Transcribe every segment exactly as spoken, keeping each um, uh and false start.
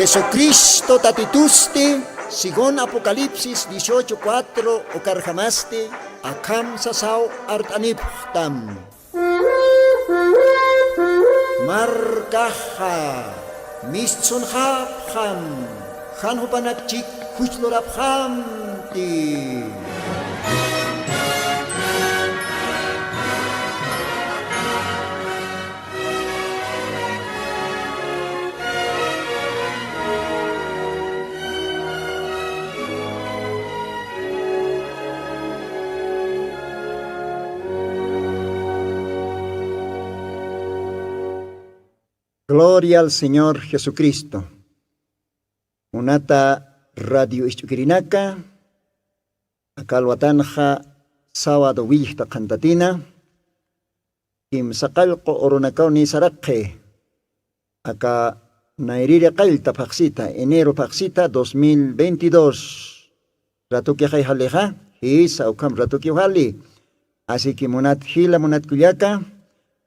Jesucristo Tatitusti, según Apocalipsis dieciocho cuatro, ukarjamasti akham sasaw art'anipxtam. Markaxa mistsunxapxam, jan jupanakchik juchlurapxamti. Gloria al Señor Jesucristo. Munata radio isch'ukirinaka, aka alwatanxa sábado willjta qhantatina, kimsa qallqu urunakaw nisaraqi, aka nayriri qallta phaxsita, enero phaxsita dos mil veintidós. Ratukixay jalixa, jisa, ukham ratukiw jali. Así que munat jila, munat kullaka,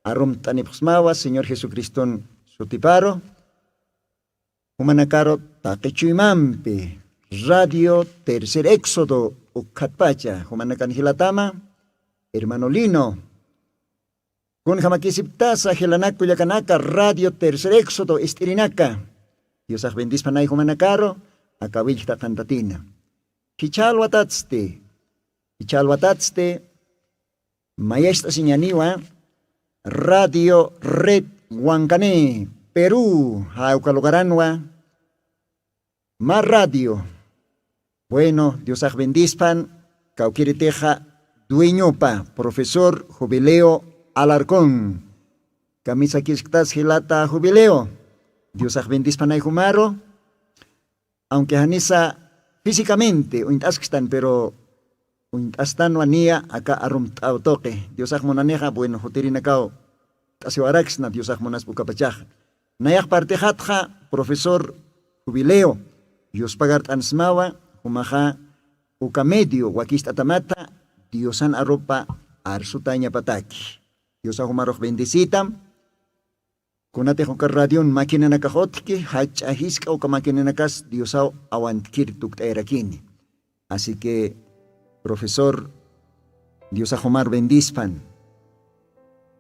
arumt'anipxsmawa Señor Jesucriston sutiparu. Jumanakaru taqi chuymampi, Radio Tercer Éxodo ukkhatpacha, jumanakan jilatama, hermano Lino. Kunjamakisiptasa jilanak kullakanaka, Radio Tercer Éxodo ist'irinaka. Diosax bendispanay jumanakaru, aka willjta qhantatina. Jichha alwatatsti, jichha alwatatsti, mayacht'asiñaniwa, Radio Red Wankani, Perú, jawka lugaranwa, ma radio. Bueno, Diosax bendispan, kawkiritixa dueñopa, profesor Jubileo Alarcón. Kamisakisktasi jilata Jubileo. Diosax bendispanay jumaru. Aunque janisa físicamente uñt'askstan, pero uñt'astanwa niya aka arumt'aw tuqi. Diosax munanixa, bueno, jutirinakaw t'asiwaraksna, Diosax munaspa ukapachaxa. Nayax partixatxa, profesor Jubileo, yuspagart'ansmawa, jumaxa uka medio wakicht'atamata, Diosan arupa arsutañapataki. Diosax jumarux bendicitam. Kunatix uka radion maquinanakax utjki, jach'a jisk'a uka maquinanakas Diosaw awantkir tukt'ayarakini. Así que, profesor, Diosax jumar bendispan.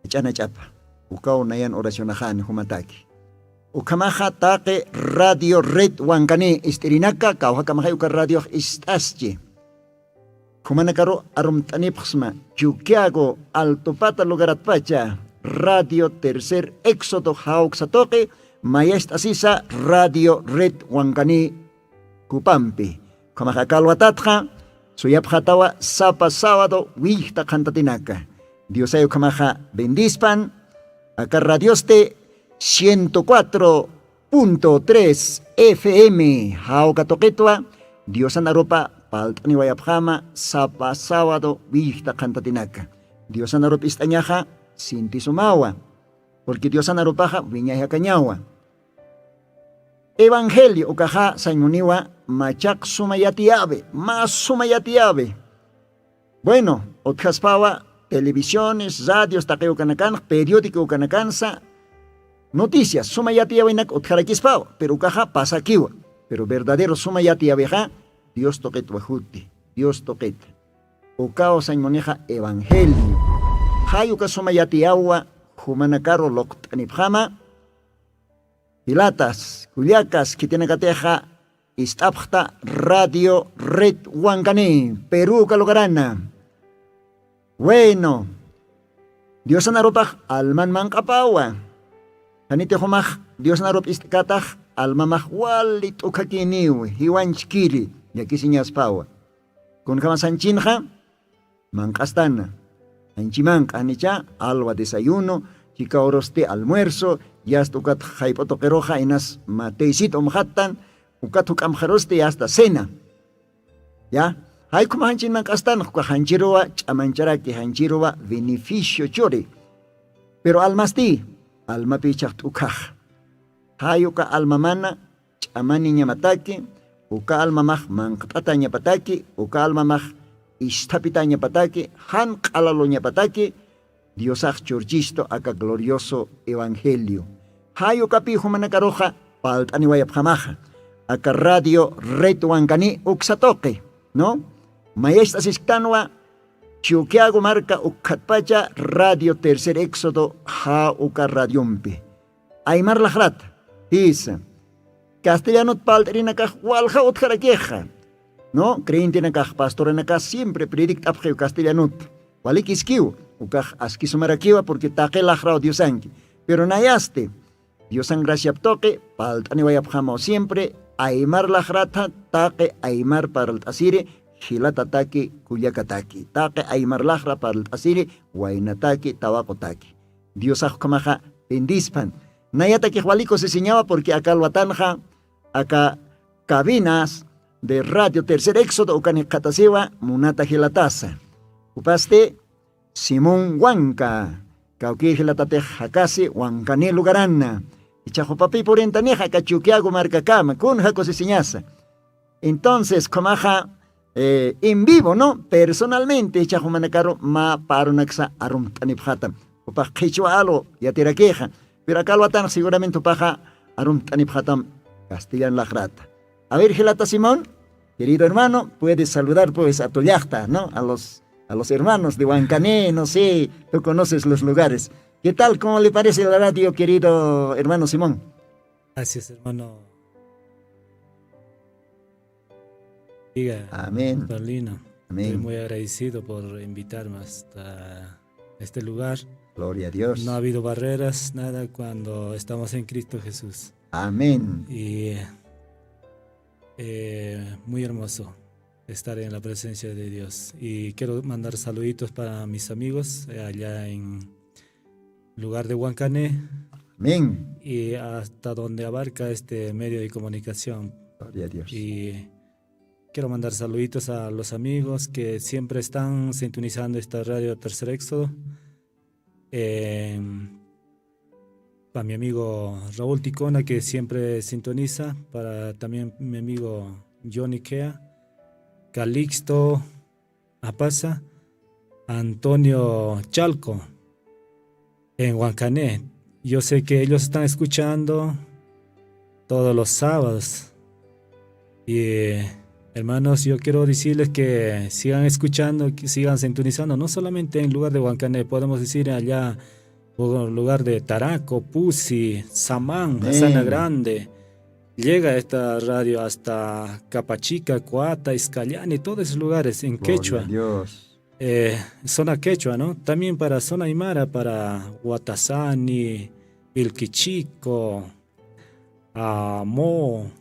Jach'anach'apa. Ukaw nayan oracionaxani jumataki. Ukhamaxa taqi Radio Red Wankani ist'irinaka, kawjakamaxay uka radiox ist'aschi. Jumanakaru arumt'anipxsma, Chuquiago, Altupata lugaratpacha, Radio Tercer Éxodo jawksa tuqi, mayacht'asisa Radio Red Wankani Cupampi. Ukhamaxa aka alwatatxa, suyapxatawa sapa sábado willjta qhantatinaka. Diosay ukhamaxa bendispan, aka radiosti ciento cuatro punto tres F M, jawka tuqitwa, Diosan arupa palt'aniwayapxama, sapa sábado willjta qhantatinaka. Diosan arup ist'añaxa, sintisumawa, porque Diosan arupaxa wiñay jakañawa. Evangelio ukaxa sañmuniwa, machaq suma yatiyawi, mä suma yatiyawi. Bueno, utjaspawa televisiones, radios, taqi ukanakanxa, periódico ukanakansa, noticias, suma yatiyawinak utjarakispawa, pero ukaxa pasakiwa. Pero verdadero suma yatiyawixa, Dios tuqitwa juti, Dios tuqita. Ukaw sañmunixa evangelio. Jay uka suma yatiyawwa, jumanakaru luqt'anipxama, jilatas, kullakas, khitinakatixa ist'apxta Radio Red Wankani, Perú uka lugarana. Bueno, Diosan arupax alman manq'apawa. Janiti jumax Diosan arup ist'katax almamax wali t'ukhakiniw, jiwanchkiri, llakisiñaspawa. Kunjamas janchinxa, manq'astana. Janchi manq'a, janicha, alwa desayuno, chika urusti almuerzo, yasta ukat jayp'u tuqiruxa inas mä tecito umxattan, ukat juk'amxarusti yasta cena. Ya, jay ukhama janchin manq'astana, uka janchiruwa ch'amancharaki, janchiruwa beneficio churi. Pero almasti, almapi ichhax t'ukhax. Jay uka almamana ch'amaniñapataki, uka almamax manq't'atañapataki, uka almamax isthapitañapataki, jan q'alaluñapataki, Diosax churchistu aka glorioso evangelio. Jay ukapi jumanakaruxa palt'aniwayapxamaxa. Aka Radio Red Wankani uksa tuqi, ¿no? Mayacht'asisktanwa Chuquiago marka ukkhatpacha Radio Tercer Éxodo ja uka radiompi. Aymar laqrata, jisa. Castellanot palt'irinakax walja utjarakixa, ¿no? Creyentenakax, pastoranakax siempre predikt'apxiw castellanot. Walikiskiw, ukax askisumarakiwa porque taqi laqraw Diosanki. Pero nayasti, Diosan graciap tuqi, palt'aniwayapxamaw siempre, aymar laqrata, taqi aymar parlt'asiri, jilatataki, kullakataki. Taqi aymar laqra parlt'asiri, waynataki, tawaqutaki. Diosax ukhamaxa bendispan. Nayatakix wali kusisiñawa porque aka alwatanxa, aka cabinas de Radio Tercer Éxodo ukan jikxatasiwa, munata jilatasa. Jupasti, Simón Wanka, kawkïr jilatatix jakasi Wankani lugarana. Ichhax jupapi purintanixa aka Chuquiago markakama, kunja kusisiñasa. Entonces, ukhamaxa, eh, en vivo, ¿no? Personalmente, ichhax jumanakaru mä parunaksa arumt'anipxatam. Jupax qhichwa alu yatirakixa. Pero aka alwatanx seguramente jupaxa arumt'anipxatam castellano laqrata. A ver, jilata Simón, querido hermano, puedes saludar, pues, a tu llaqta, ¿no? A los, a los hermanos de Huancané, no sé, tú conoces los lugares. ¿Qué tal? ¿Cómo le parece la radio, querido hermano Simón? Gracias, hermano. Diga, amén. Carlino, amén. Estoy muy agradecido por invitarme hasta este lugar. Gloria a Dios. No ha habido barreras, nada, cuando estamos en Cristo Jesús. Amén. Y, eh, muy hermoso estar en la presencia de Dios. Y quiero mandar saluditos para mis amigos, eh, allá en lugar de Huancané. Amén. Y hasta donde abarca este medio de comunicación. Gloria a Dios. Y quiero mandar saluditos a los amigos que siempre están sintonizando esta radio Tercer Éxodo. Em, para mi amigo Raúl Ticona, que siempre sintoniza, para también mi amigo Johnny Kea, Calixto Apasa, Antonio Chalco, en Huancané. Yo sé que ellos están escuchando todos los sábados. Y, eh, hermanos, yo quiero decirles que sigan escuchando, que sigan sintonizando, no solamente en lugar de Huancané, podemos decir allá, por lugar de Taraco, Pusi, Samán, amén. Jasana Grande. Llega esta radio hasta Capachica, Coata, Iscayani, todos esos lugares en quechua. Gloria a Dios. Eh, zona quechua, ¿no? También para zona aymara, para Huatasani, Vilquichico, Amó,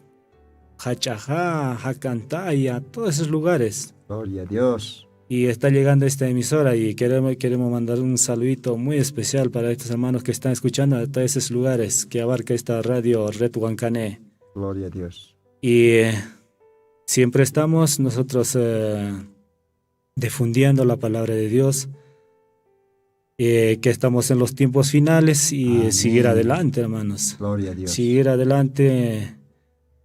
Jachajá, Jacantaya, todos esos lugares. Gloria a Dios. Y está llegando esta emisora y queremos, queremos mandar un saludito muy especial para estos hermanos que están escuchando hasta esos lugares que abarca esta radio Red Huancané. Gloria a Dios. Y, eh, siempre estamos nosotros, eh, difundiendo la palabra de Dios, eh, que estamos en los tiempos finales y, eh, seguir adelante, hermanos. Amén. Gloria a Dios. Seguir adelante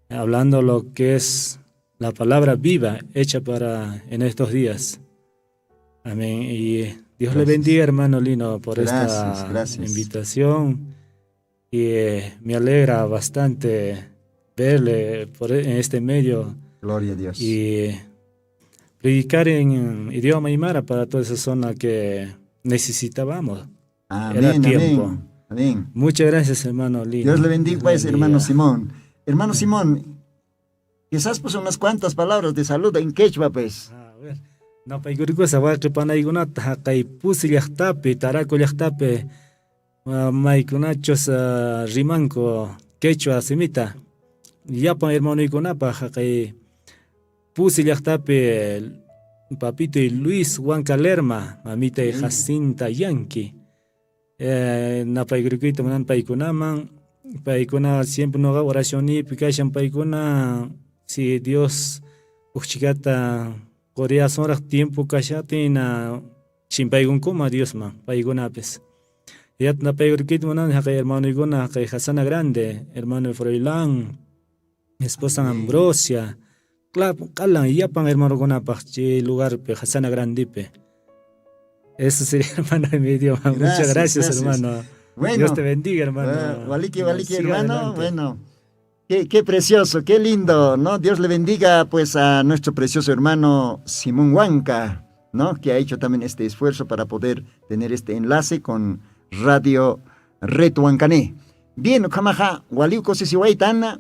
hablando lo que es la palabra viva hecha para en estos días. Amén. Y Dios le bendiga, hermano Lino, por esta invitación. Gracias, gracias. Y, eh, me alegra bastante verle por e-, en este medio. Gloria a Dios. Y predicar en idioma aymara para toda esa zona que necesitábamos. Era tiempo. Amén, amén, amén. Muchas gracias, hermano Lino. Dios le bendiga, pues, hermano Simón. Hermano Simón, quizás, pues, unas cuantas palabras de saludo en quechua, pues. A ver. Napaykurikusa wayqi panaykunata, jaqay Pusi llaqtapi, Taraco llaqtapi, ah, maykunachus, ah, rimanku quechua simita. Llapan hermanoykunapaq jaqay Pusi llaqtapi, papitoy Luis Huanca Lerma, mamitay Jacinta Yanqui. Eh, napaykurikuyta munan paykunaman, paykuna siempre nuqa oracionnipi kashan paykuna, si Dios ujchikata quriyasunraq tiempo kashatina, chimpaykunkuma Diosman, paykunapis. Yat napaykurikuyta munan jaqay hermanoykuna, jaqay Jasana Grande, hermano Froilán, esposan Ambrosia, q'alan yapan hermanokunapaq chay lugarpi, Jasana Grandepi. Eso sería, hermano, en mi idioma. Muchas gracias, hermano. Gracias, gracias. Bueno, Dios te bendiga, hermano. Eh, waliki, waliki, hermano. Siga adelante. Bueno, Qué, qué precioso, qué lindo, ¿no? Dios le bendiga, pues, a nuestro precioso hermano Simón Huanca, ¿no? Que ha hecho también este esfuerzo para poder tener este enlace con Radio Red Huancané. Bien, ukhamaxa, waliw kusisiwaytan,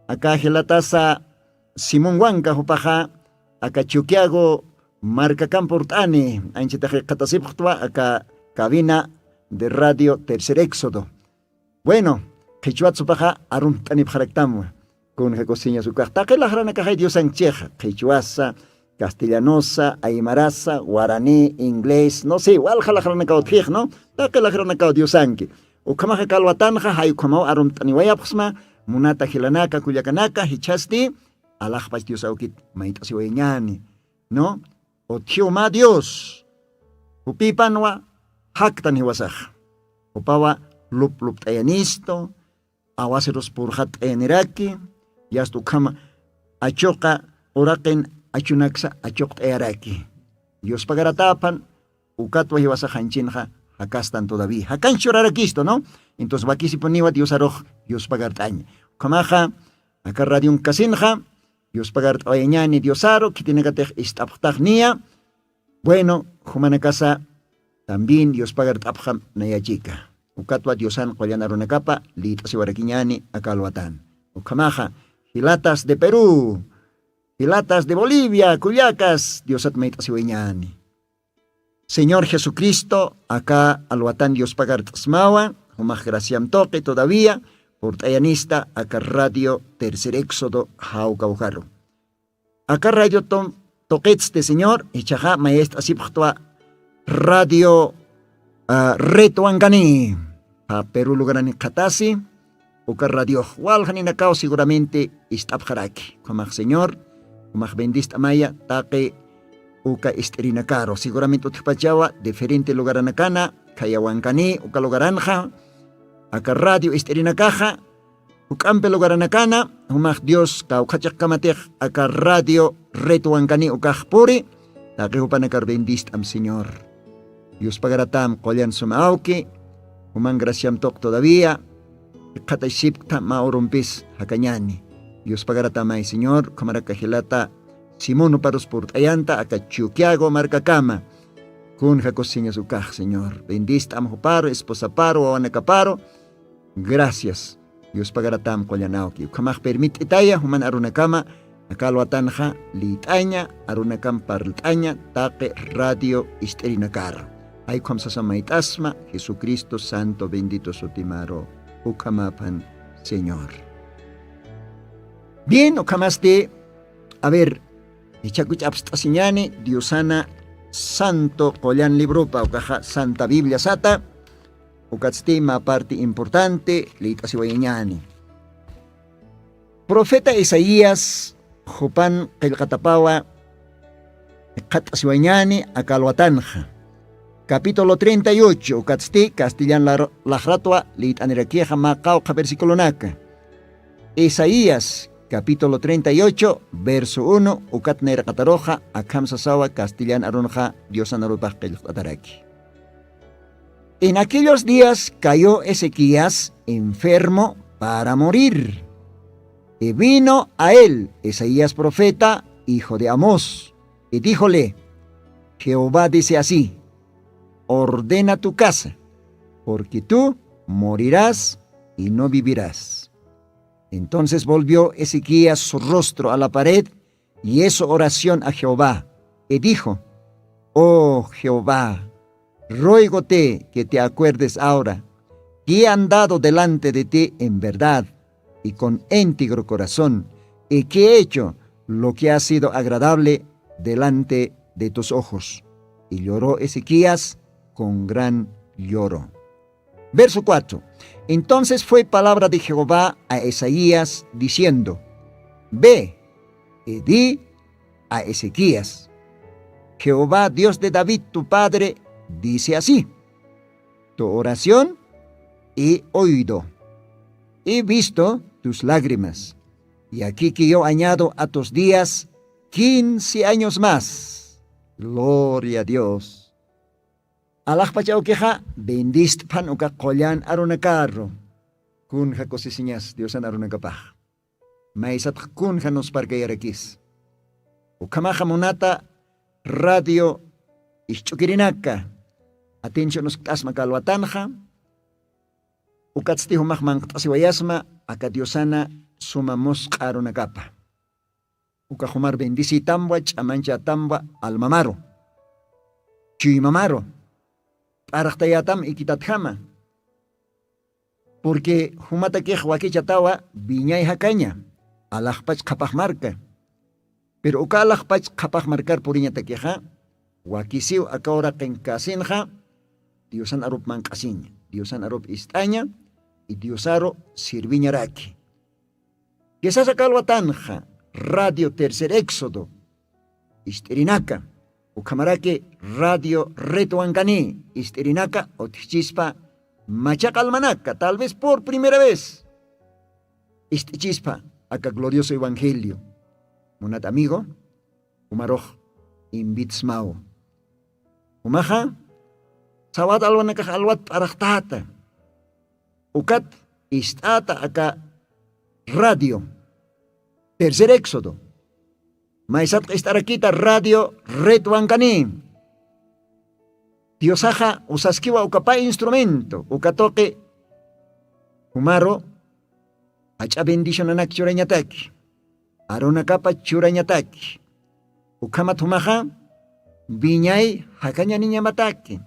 aka jilatasa Simón Huanca jupaxa, aka Chuquiago markakan purt'ani, anchitax qhatasipxtwa, aka cabina de Radio Tercer Éxodo. Bueno, qhichwat supaxa arumt'anipxaraktamwa. Kunja cociñas ukax taqi laqranakaxay diosankichixa, qhichwasa, castellanosa, aymarasa, guaraní, inglés, no sé, walja laqranakaw utjix, ¿no? Taqi laqranakaw diosanki. Ukhamaxa kalwatanxa jay ukhamaw arumt'aniwayapxsma, munata jilanaka kullakanaka jichhasti, alaxpach dios awkit mayt'asiwayñani, ¿no? Utjiw mä dios, jupipanwa jaktan jiwasaxa. Jupawa lup lupt'ayanistu, awasirus purxat'ayaniraki, yasta ukhama achuqa uraqin achunaksa achuqt'ayaraki. Diospagarataphan ukatwa jiwasaxanchinxa jakastan todavía jakanchurarakistu, ¿no? Entonces wakisipuniwa diosarux, diospagart'aña. Ukhamaxa aka radionkasinxa, diospagart'awayañani diosaru khitinakatix ist'apxtaxniya. Bueno, jumanakasa también diospagart'apxam nayachika. Ukatwa diosan qullan arunakapa lït'asiwarakiñani aka alwatan. Ukhamaxa, jilatas de perú, jilatas de bolivia kullakas diosat mayt'asiwayañani. Señor jesucristo aka alwatan diospagart'asmawa, jumax graciam tuqi todavía purt'ayanista aka radio tercer éxodo jawkawjaru. Aka radio tuqitsti señor ichaxa mayest'asipxtwa radio, retwankani, ja perú lugarani qhatasi. Uka radiox waljaninakaw seguramente ist'apxaraki ukhamax señor, ukhamax bendist'amaya taqi uka ist'irinakaru seguramente utjpachawa diferente lugaranakana, khayawankani uka lugaranxa aka radio ist'irinakaxa, juk'ampi lugaranakana, jumax dios kawkhachaqkamatix aka radio retwankani ukax puri, taqi jupanakar bendist'am señor. Diospagaratam qullan suma awki, juman graciam tuq todavía, qhatachsipkta mä urumpis jakañani. Diospagaratamay señor ukhamaraka jilata simón juparus purt'ayanta aka chuquiago markakama. Kunja cociñas ukax señor bendist'am juparu esposaparu wawanakaparu. Gracias. Diospagaratam qullan awki ukhamax permit'itaya juman arunakama, aka alwatanxa lït'aña, arunakam parlt'aña taqi radio ist'irinakar. Jay ukham sasa mayt'asma jesucristo santo bendito sutimaru. Ukhamaphan señor. Bien ukhamasti, a ver, ichakuch apst'asiñani diosana santo qullan libropa ukaxa santa biblia sata. Ukatsti mä parte importante lït'asiwayañani. Profeta isaías jupan qillqatapawa qhat'asiwayañani aka alwatanxa. Capítulo treinta y ocho ukatsti castellan laxratwa lït'anirakixa mä qawqha versiculonaka. Isaías capítulo treinta y ocho verso uno ukat nayraqataruxa akham sasawa castellan arunxa diosan arupax qillqt'ataraki. En aquellos días cayó Ezequías enfermo para morir. Y vino a él Isaías profeta, hijo de Amós, y díjole: Jehová dice así: ordena tu casa, porque tú morirás y no vivirás. Entonces volvió Ezequías su rostro a la pared, y hizo oración a Jehová, y dijo: Oh Jehová, ruégote que te acuerdes ahora que he andado delante de ti en verdad y con íntegro corazón, y que he hecho lo que ha sido agradable delante de tus ojos. Y lloró Ezequías con gran lloro. Verso cuatro. Entonces fue palabra de Jehová a Isaías, diciendo: Ve y di a Ezequías: Jehová, Dios de David tu padre, dice así: tu oración he oído, he visto tus lágrimas, y aquí que yo añado a tus días quince años más. Gloria a Dios. Alaxpach awkixa bendist'phan uka qullan arunakaru. Kunja kusisiñas diosan arunakapax. maysatx kunja nusparkayarakis. Ukhamaxa munata radio isch'ukirinaka, atencionuskt'asma kalwatanxa. Ukatsti jumax manqt'asiwayasma aka diosana suma musq'a arunakapa. Uka jumar bendicitamwa ch'amanchatamwa almamaru, chuymamaru, p'arxtayatam ikitatjama. Purqui jumatakix wakichatawa wiñay jakaña alaxpach qhapaxmarka. Piru uka alaxpach qhapaxmarkar puriñatakixa wakisiw aka uraqin kasinxa diosan arup manq'asiña, diosan arup ist'aña, y diosaru sirviñaraki. Kisasa kalwatanxa radio tercer éxodo ist'irinaka, ukhamaraki radio retwankani ist'irinaka utjchispa machaq almanaka tal vez por primera vez ist'ichispa aka glorioso evangelio. Munat amigo, umarux invitsmaw. Umaxa sawat alwanakax alwat p'araxtata ukat ist'ata aka radio tercer éxodo maysat q'ist'arakita radio retwankani. Diosaxa usaskiwa ukapa instrumento ukatoqi jumaru ach'a bendicionanak churañataki arunakapa churañataki. Ukhamat jumaxa wiñay jakañaniñamataki.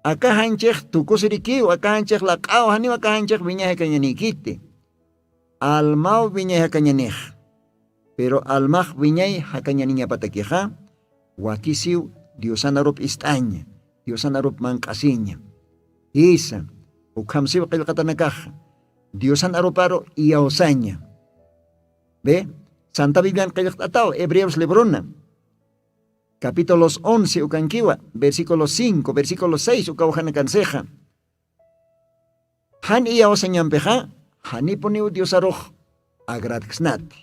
Aka janchix tukusirikiw aka janchix laq'aw janiw aka janchix wiñay jakañanikiti. Almaw wiñay jakañanix. Piru almax wiñay jakañaniñapatakixa wakisiw diosan arup ist'aña, diosan arup manq'asiña. Jisa, ukhamsiw qillqatanakaxa diosan aruparu iyawsaña. Be, santa biblian qillqt'ataw hebreos libruna capítulos once ukankiwa versículo cinco versículo seis ukawjanakansixa. Jan iyawsañampixa janipuniw diosarux agradksnati.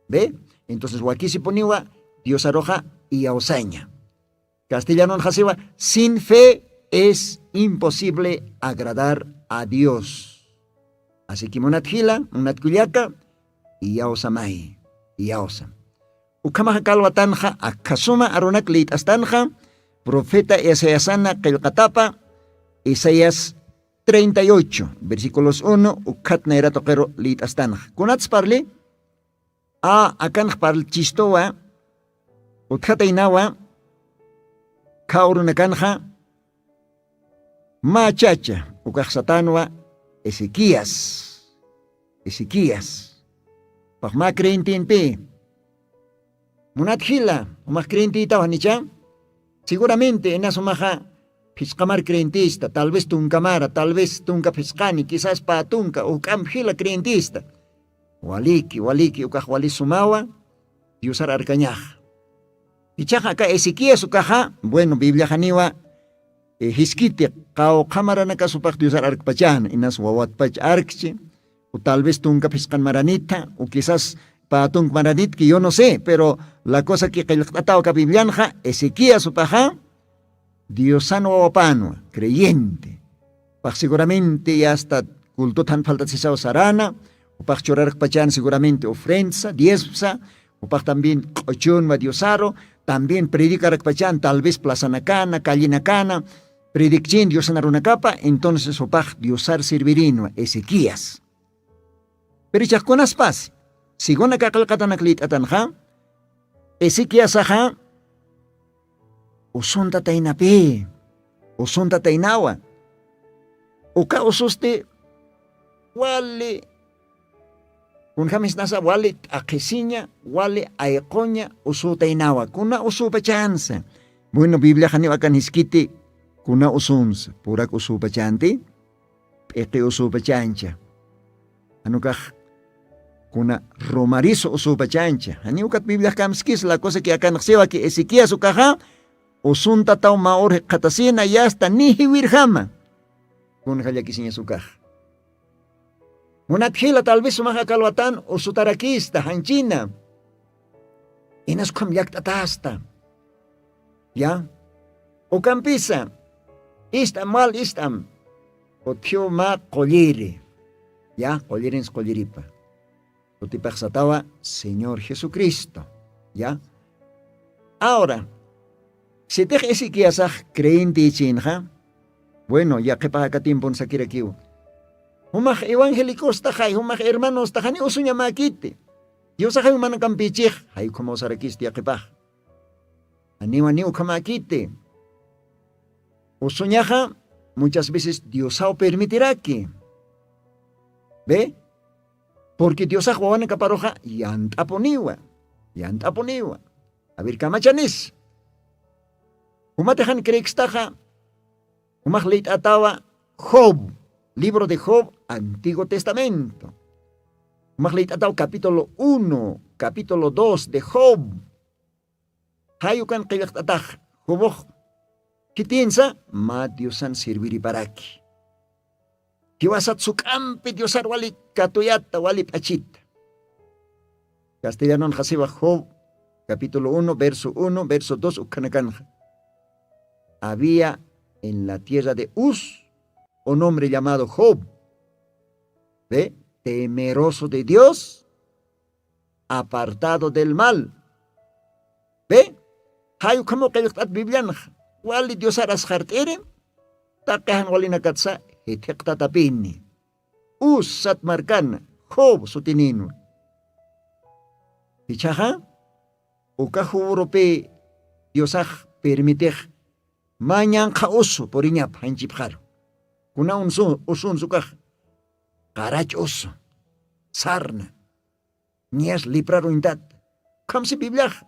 Be, entonces wakisipuniwa diosaruxa iyawsaña. Castellanun jasiwa sin fe es imposible agradar a dios. Asiki munat jila munat kullaka, iyawsamay, iyawsa. Ukhamaxa kalwatanxa akhasuma arunak liyt'astanxa profeta isaíasana qillqatapa isaías treinta y ocho versículos uno ukhat nayratuqiru liyt'astanxa kunatsa parli. A akanx parlchistuwa utjataynawa. Khaw runakanxa mä chacha ukaxsatanwa ezequías. Ezequías pax mä creyentinpi. Munat jila umax creyentitaw janicha seguramente inasumaxa phisqamar creyentista tal vez tunkamara tal vez tunka phisqani kisas pä tunka uk'amp jila creyentista. Waliki waliki ukax walisumawa diosar arkañaxa. Ichaxa aka ezequías ukaxa bueno bibliaxaniwa jiskiti qawqha maranakasupax diosar arkpachäna inas wawatpach arkchi u tal vez tunka phisqan maranitha u kisas pä tunk maranitki yo no sé pero la cosa ki qillqt'ataw aka biblianxa ezequías upaxa diosan wawapanwa creyente. Pax seguramente yasta cultuthan faltasisaw sarana upax churarakpachäna seguramente ufrendsa diezmsa upax también q'uchunwa diosaru también predikarakpachan tal vez plazanakana callinakana predikchin diosan arunakapa entonces upax diosar servirinwa ezequías. Pero ichaxkunaspas según aka qillqatanak lït'atanxa ezequiasaxa usuntataynapi usuntataynawa. Uka ususti wali kunjamisnasa wali t'aqhisiña wali ayquña usutaynawa kuna usupachansa. Bueno bibliaxaniw akan jiskiti kuna usunsa purak usupachanti p'iqi usupachancha. Anukax kuna rumarisu usupachancha janiw ukat bibliaxkamskis la cosa ki akanxsiwa ki ezequias ukaxa usuntataw mä ur jikxatasina yasta ni jiwirjama. Kunja llakisiñas ukax munat jila tal vez sumax akalwatan usutarakista janchina. Inas ukham llakt'atasta ya ukampisa ist'am wal ist'am utjiw mä qulliri ya qullirins qulliripa. Sutipaxsatawa señor jesucristo. Ya. Ahora, sitix ezequiasax creyente ichinxa, bueno, yaqipax aka tiempon sakirakiw, jumax evangelikostaxay jumax hermanostaxani usuñamäkiti. Diosaxay umanakampichix jaykhumawsarakisti yaqipax. Aniwa ni ukhamäkiti. Usuñaxa muchas veces diosaw permitiraki. Ve, purqui diosax wawanakaparuxa yant'apuniwa. Yant'apuniwa. Aver kamachanis. Jumatixan creekstaxa, jumax liyt'atawa job, libro de job, antiguo testamento. Jumax liyt'atawa capítulo uno, capítulo dos de job. Jayukan qillqt'atax jubux khitinsa mä diosan sirviriparaki. Jiwasat suk'ampi diosar wali katuyata wali p'achita. Castellanon jasiwa job capítulo uno verso uno verso dos ukhanakanxa. Había en la tierra de uz un hombre llamado job, ve, temeroso de dios, apartado del mal. Ve, jay ukhamaw qillqt'at biblianxa, wali diosar asxart'iri, taqi jan walinakatsa jithiqtatapini. Usat markana, job sutininwa. Jichhaxa, uka juburupi diosax permitix mä ñanqha usu puriñap janchipxaru. Kuna usun ukax, qarach usu, sarna, ñiyas lipraruñtat. Ukhamsi bibliax,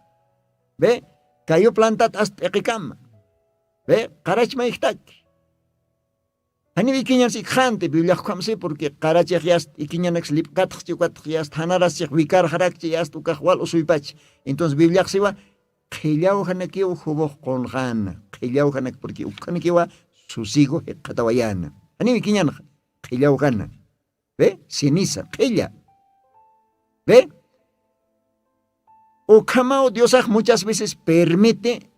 ve, kayu plantat asta t'iqikama, ve, qarach mayjtaki. Janiw ikiñans ikxanti bibliax ukhamsi purqui qarachix yast ikiñanaks lipkatxchi ukatx yast janaraschix wikarxarakchi yast ukax wal usuypach. Entonces bibliaxsiwa, qhillaw janakiw jubux qunxana qhillaw janak purqui ukkanakiwa, susigu jikxatawayana. Janiw ikiñanxa, qhillaw jana, ve, sinisa qhilla, ve. Ukhamaw diosax muchas veces permite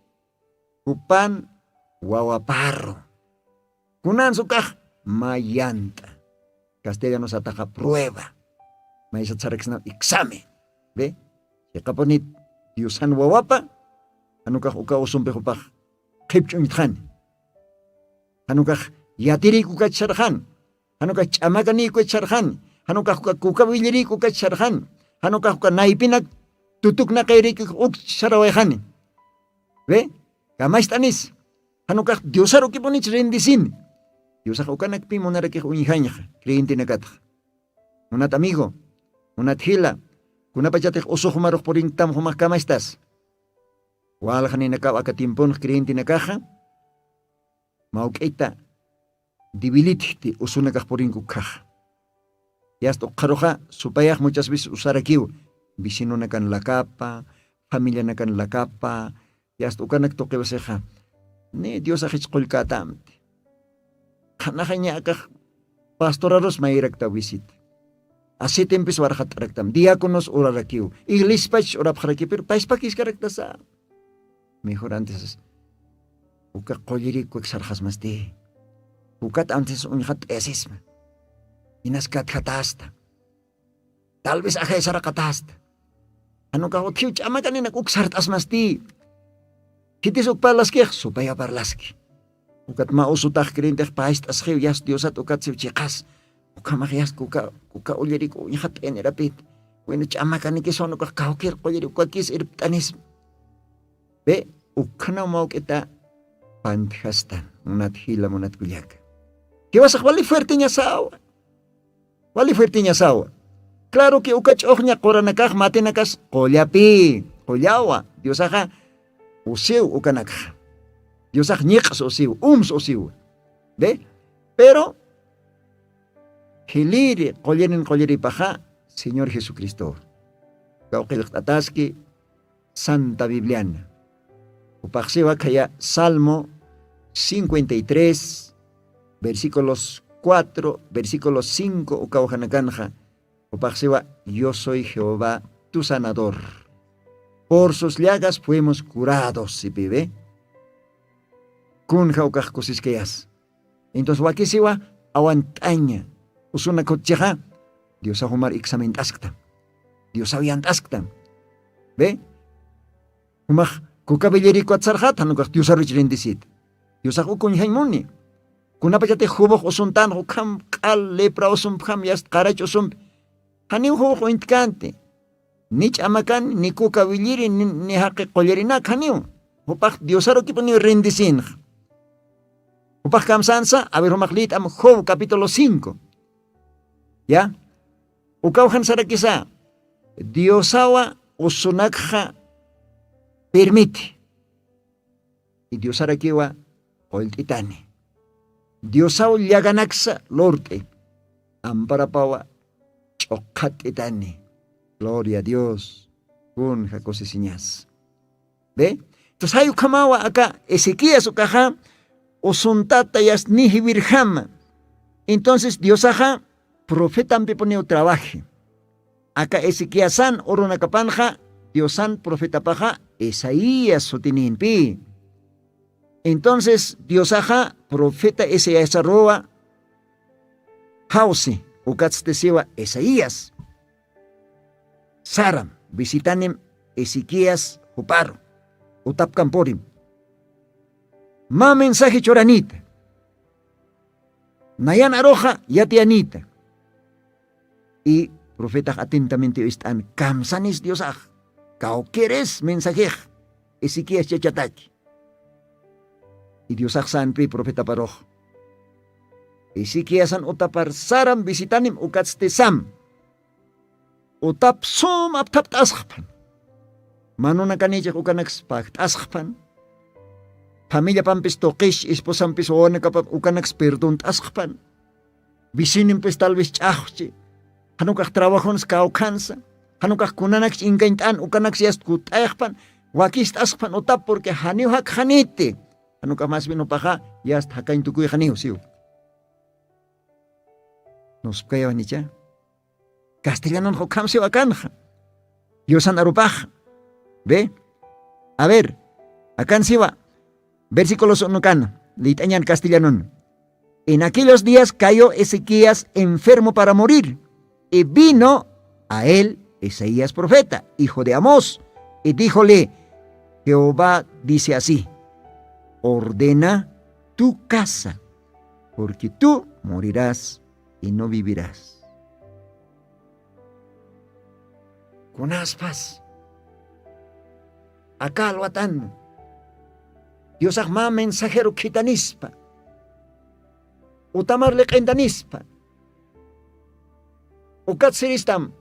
jupan wawaparru. Kunansukax mayant'a, castellano sataxa prueba. Maysat saraksnaw examen, ve. Chiqapunit diosan wawapa, janukax uka usumpi jupax qhipch'uñtxani. Janukax yatirïkukach sarxani, janukax ch'amakanïkukach sarxani, janukax uka kuka willirïkukach sarxani, janukax uka naypinak tutuknaqayrïkuk ukch sarawayxani. Ve, kamacht'anis, janukax diosarukipunich rendisini. Diosax ukanakpi munarakix uñjañxa creyentenakatxa. Munat amigo, munat jila, kunapachatix usuxmarux purinktam jumax kamachtas. Walxaninakaw aka tiemponx creyentenakaxa mawk'ita dibilitjti usunakax purinkukhaxa. Yasta ukxaruxa supayax muchas veces usarakiw, vecinonakan lakapa, familianakan lakapa, yasta ukanak tuqiwasixa, ni diosaxich qullkätamti. Qhanaxaña akax pastorarus mayrakta wisita. Asitimpis warxat'araktam diaconos urarakiw, iglespachis urapxarakiw pero payspakiskaractasa. Mejor antes uka qullirikuksarxasmasti. Ukat antes uñxat t'ayasisma. Inas katjatasta. Tal vez ajaysaraqatasta. Janukax utjiw ch'amakaninak uksart'asmasti. Khitis ukparlaskix supaya parlaski. Ukat mä usutax creyentix past'asxiw yas diosat ukat siw chiqas. Ukhamax yas kuka kuka ulliriku uñxat t'aynirapit. Wina ch'amakanikis wanukax kawkir qulliri ukakis irpt'anisma. Pe ukhanaw mawk'ita pantjastan munat jila munat kullaka. Jiwasax wali fuerteñasawa. Wali fuerteñasawa. Claro que uka ch'uxña quranakax matinakas qullapï qullawa diosaxa. Usiw ukanakxa. Diosax ñiq'sa usiw umsa usiwa. Ve. Pero jiliri qullirin qulliripaxa señor jesucristowa. Kawqillqt'ataski santa bibliana. Upaxsiwa khaya salmo cincuenta y tres versículos cuatro versículos cinco ukawjanakanxa. Upaxsiwa yo soy jehová tu sanador. Por sus llagas fuimos curados sipiwe. Kunja ukax kusiskayas. Entonces wakisiwa awant'aña usuna khutchixa diosax umar examint'askta. Diosaw yant'asktan. Be, jumax kukabillirikuwat sarxat janukax diosaruch rindisita. Diosax ukuñjañ muni. Kunapachatix jubux usuntanxa ukham q'al lepra usumpjam yast qarach usumpi, janiw jubux uñtkanti. Ni ch'amakan ni kukawilliri ni jaqi qullirinak janiw. Jupax diosarukipuniw rindisinxa. Jupax kamsansa a ver jumax lït'am job capítulo cinco. Ya, ukaw jan sarakisa diosawa usunakxa permiti. Idiosarakiwa qullt'itani. Diosaw llaganaksa lurt'i. Amparapawa ch'uqhat'itani. Gloria a dios. Kunja kusisiñas. Be, tusay ukhamawa aka ezequías ukaxa usuntata yasnihi wirjama. Entonces diosaxa profetampipuniw trabaji. Aka ezequiasan urunakapanxa diosan profetapaxa isaías sutininpi. Entonces diosaxa profeta isaiasaruwa jawsi ukatstisiwa isaías. Saram visitanim ezequias juparu utapkampurim. Mä mensaje churanita. Nayan aruxa yatiyanita. Y profetax atentamente ist'an kamsanis diosax kawkiris mensajix ezequías chachataki. Y diosax sanpi profetaparux ezequiasan utapar saram visitanim ukatsti sam. Utap sum apthapt'asxpan. Manunakanïchix ukanaks pagt'asxpan. Familiapampis tuqis esposampis wawanakapap ukanaks perdont'asxpan. Vecinimpis tal vez ch'axchi. Janukax trabajonsa kawkhansa. Janukax kunanakchi inkañt'an ukanaks yast kutt'ayxpan. Wakist'asxpan utap purqui janiw jakxaniti. Janukax mas bien upaxa yast jakañ tukuyxaniw siw. Nuspkayawanicha. Castellanunxa ukham siwa akanxa. Yusan arupaxa. Ve. A ver. Akan siwa. Versículos unukana lït'añan castellanun. En aquellos días cayó ezequías enfermo para morir. Y vino a él isaías profeta, hijo de amós, y díjole, jehová dice así, ordena tu casa, porque tú morirás y no vivirás. Kunaspas aka alwatan diosax mä mensajero khithanispa utamar liq'intanispa. Ukat siristam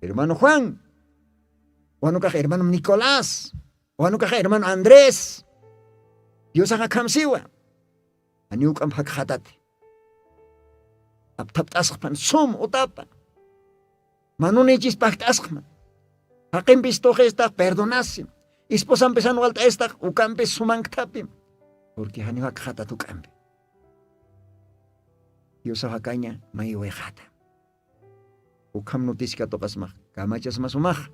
hermano juan, wanukax hermano nicolás, wanukax hermano andrés. Diosax akham siwa. Janiw k'amp jakxatati. Apthapt'asxpan sum utapa. Manunïchis pagt'asxman. Jaqimpis tuqistax perdonasim. Esposampisan walt'aystax ukampis sumanktapim. Purqui janiw jakxatat uk'ampi. Diosaw jakaña maywayxata. Ukham noticiaka tuqasmax kamachasmas umax.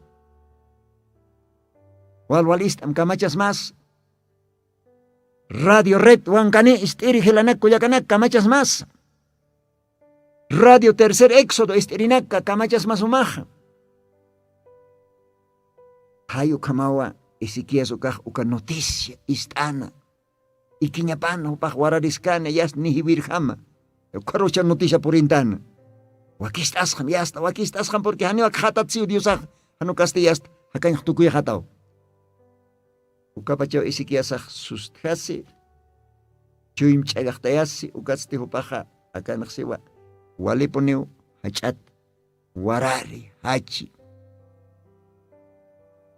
Wal wal ist'am kamachasmas. Radio red wankani ist'iri jilanak kullakanak kamachasmas. Radio tercer éxodo ist'irinaka kamachasmas umaxa. Jay ukhamawa ezequías ukax uka noticia ist'ana. Ikiñapana jupax warariskana yasta nijiwirjama. Ukharucha noticia purintana. Wakist'asxam yasta wakist'asxam purqui janiw akxatat siw diosax. Janukasti yasta jakañx tukuyxataw. Ukapachaw ezequiasax sustjasi. Chuym ch'allaxtayasi ukatsti jupaxa akanxsiwa. Walipuniw jach'at warari jachi.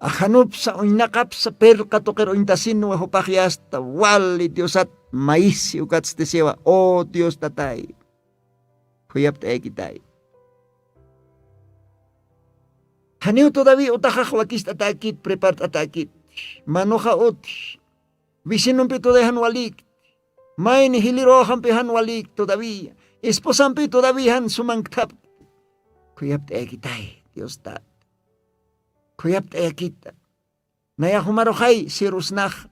Ajanupsa uñnaqapsa pirqa tuqir uñtasinwa jupax yasta wali diosat mayisi ukatstisiwa. O dios tatay, khuyapt'ayakitay. Janiw todavía utaxax wakist'atäkit prepart'atäkit. Manuxa uti. Visinumpi todavía jan walïkti. Mayni jiliruxampi jan walïkti todavía. Esposampi todavía jan sumanktapkti. Khuyapt'ayakitay diostat. Khuyapt'ayakita. Nayax jumaruxay sirusnaxa.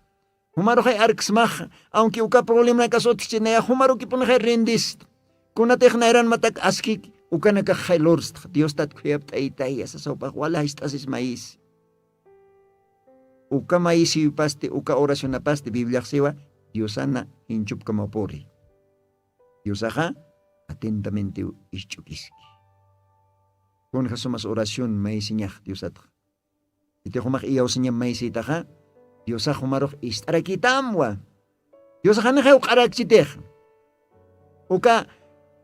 Jumaruxay arksmaxa. Awnki uka problemanakas utjchi nayax jumarukipunixay rindista. Kunatix nayranmatak askiki. Ukanakax jay lurstxa diostat khuyapt'aytaya sasawpax wali jast'asis mayisi. Uka mayisiyupasti uka oracionapasti bibliaxsiwa diosana jinchupkamapuri. Diosaxa atentamente isch'ukiski. Kunja sumas oración maysiñax diosatxa. Itixumax iyawsiñam maysitaxa diosax jumarux ist'arakitamwa. Diosaxanixay uq'arakchitix uka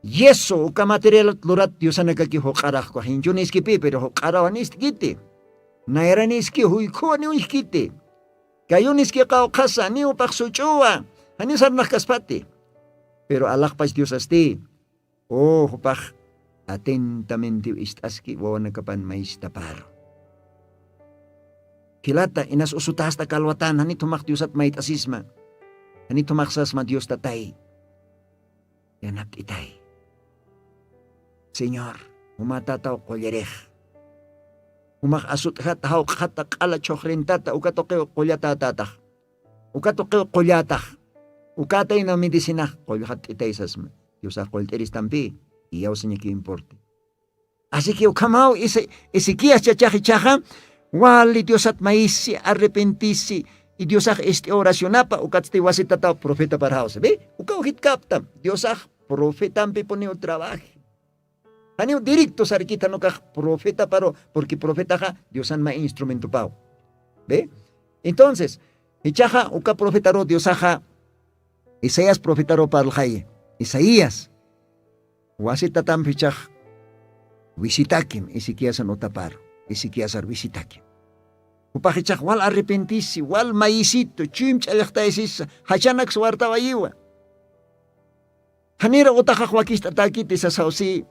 yeso uka materialat lurat diosanakaki juq'araxkwa jinchuniskipi pero juq'arawa nistkiti. Nayraniski juykhuwa niwinjkiti. Kayuniski qawqhasa niwpax such'uwa. Janiw sarnaxkaspati. Pero alaxpach diosasti o jupax atentamente ist'aski wawanakapan maystaparu. Jilata inas usutasta kalwatan janithumax diosat mayt'asisma. Janithumaxsasma dios tatay yanapt'itay. Señor, jumatataw qullarix jumax asut'jata jawq'jata q'ala chhuxrintata uka tuqiw qullatätätax. Uka tuqiw qullatax ukatayna medicinax qullxatt'itaysasma. Diosax qullt'iristampï iyawsañakiw importe. Asiki ukhamaw ezequías chachax ichaxa wali diosat mayisi arrepentisi. Y diosax ist'i oracionapa ukatsti wasitataw profetapar jawsa bi ukaw jitkaptam diosax profetampipuniw trabaji. Janiw directo sarkita nukax profetaparu porque profetaxa diosan mä instrumentopaw. Be entonces ichaxa uka profetaru diosaxa isaías profetaru parlxayi. Isaías wasitatampi ichax visitakim ezequiasan utaparu. Ezequiasar visitakim jupax ichax wal arrepentisi wal mayisitu chuymi ch'allaxtaysisa. Jachanaks wartawayiwa. Janira utaxax wakist'atäkiti sasawsi.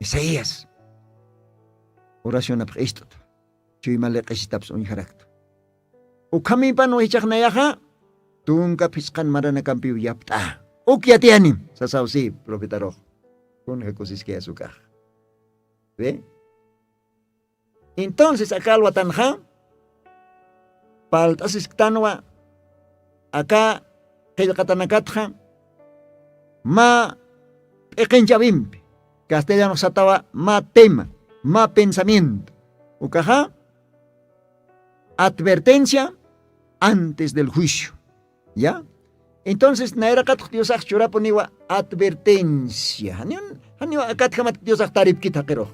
Isaías oracionapx ist'uta chuyma liq'isitaps uñjarakta. Ukhamipan wichaxnayaxa tunka phisqan maranakampiw yapt'a uk yatiyanim sasawsi profetarux. Kunja kusiskayas ukax. Be entonces aka alwatanxa palt'asisktanwa aka qillqatanakatxa mä p'iqinchawimpi castellanoxsatawa mä tema mä pensamiento ukaxa advertencia antes del juicio. Ya entonces nayraqatx diosax churapuniwa advertencia janiw akatjamatki diosax taripkit jaqirux.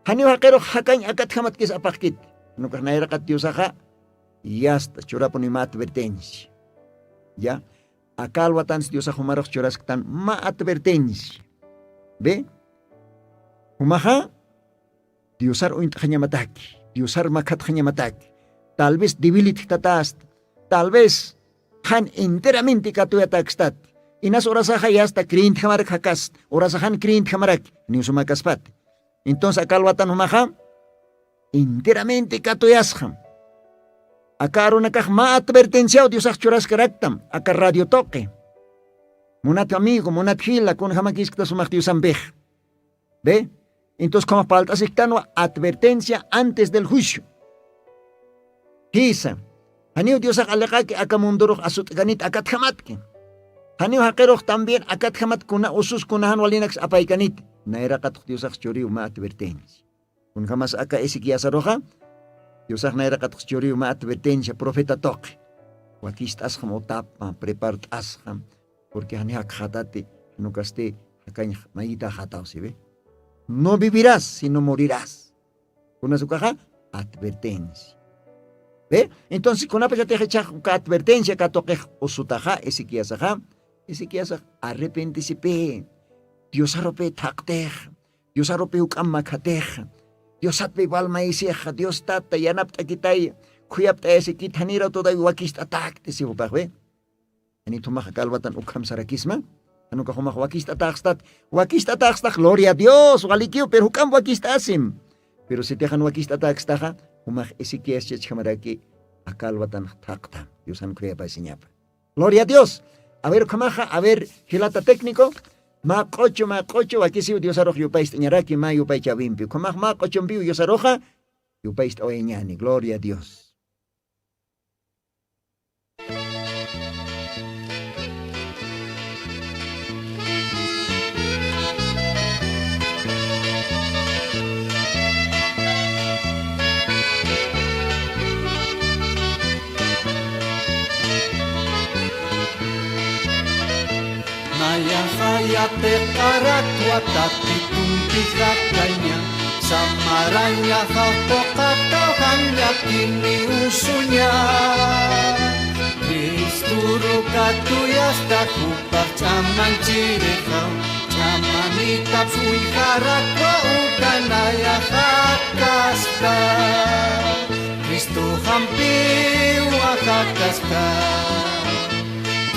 Janiw jaqirux jakañ akatjamatkis apaqkit. Nukax nayraqat diosaxa yasta churapuni mä advertencia. Ya aka alwatansi diosax jumarux churasktan mä advertencia. Be jumaxa diosar uñt'xañamataki diosar makhatxañamataki tal vez debilitjtatasta tal vez qhan enteramente katuyatäkstat. Inas urasaxa yasta creyentjamarak jakasta urasaxan creyentjamarak niw sumakaspati. Entonces aka alwatan jumaxa enteramente katuyasxam. Aka arunakax mä advertenciaw diosax churaskaraktam aka radio tuqi. Munat amigo munat jila kunjamakiskta sumax diosampix. Be entonces khamax palt'asiktanwa advertencia antes del juicio. Jisa janiw diosax aliq'aki aka mundurux asut'kanit akatjamatki. Janiw jaqirux también akatjamat kuna usus kunajan walinaksa apaykanit. Nayraqatx diosax churiw mä advertencia. Kunjamas aka ezequiasaruxa diosax nayraqatx churiw mä advertencia profeta tuqi. Wakist'asxam utapa prepart'asxam. Porque jani jakxatati janukasti jakañx mayitaxataw siwi. No vivirás sino morirás. Kunasukaxa advertencia. Be entonces kunapachatix ichax uka advertencia katuqix usutaxa ezequiasaxa ezequiasax arrepentisipi. Diosarupi thaqtix diosarupi juk'am makhatix diosatpi walmayisix dios tata yanapt'akitay. Khuyapt'ayasikit janira tudawi wakist'atakti siwpaxwi. Janit jumax aka alwatan ukham sarakisma. Janukax jumax wakist'ataxstat wakist'ataxstax gloria a dios walikiw pero juk'amp wakist'asim. Pero sitixan wakist'ataxstaxa jumax ezequias chachjamaraki aka alwatanx thaqtam diosan khuyapasiñapa. Gloria a dios. A ver ukhamaxa a ver jilata técnico. Mä q'uchu mä q'uchu wakisiw diosarux yupayst'añaraki mä yupaychawimpi ukhamax mä q'uchumpiw diosaruxa yupayst'awayañani gloria a dios. Yatiq'arakwa Tatitumpix jakaña, samarañaxa puqataw jan llakini usuña. Cristoru katuyasta jupax ch'amanchirixa, ch'amanitaps uñjarakwa uka nayax jakasta. Cristox ampiwa jakasta.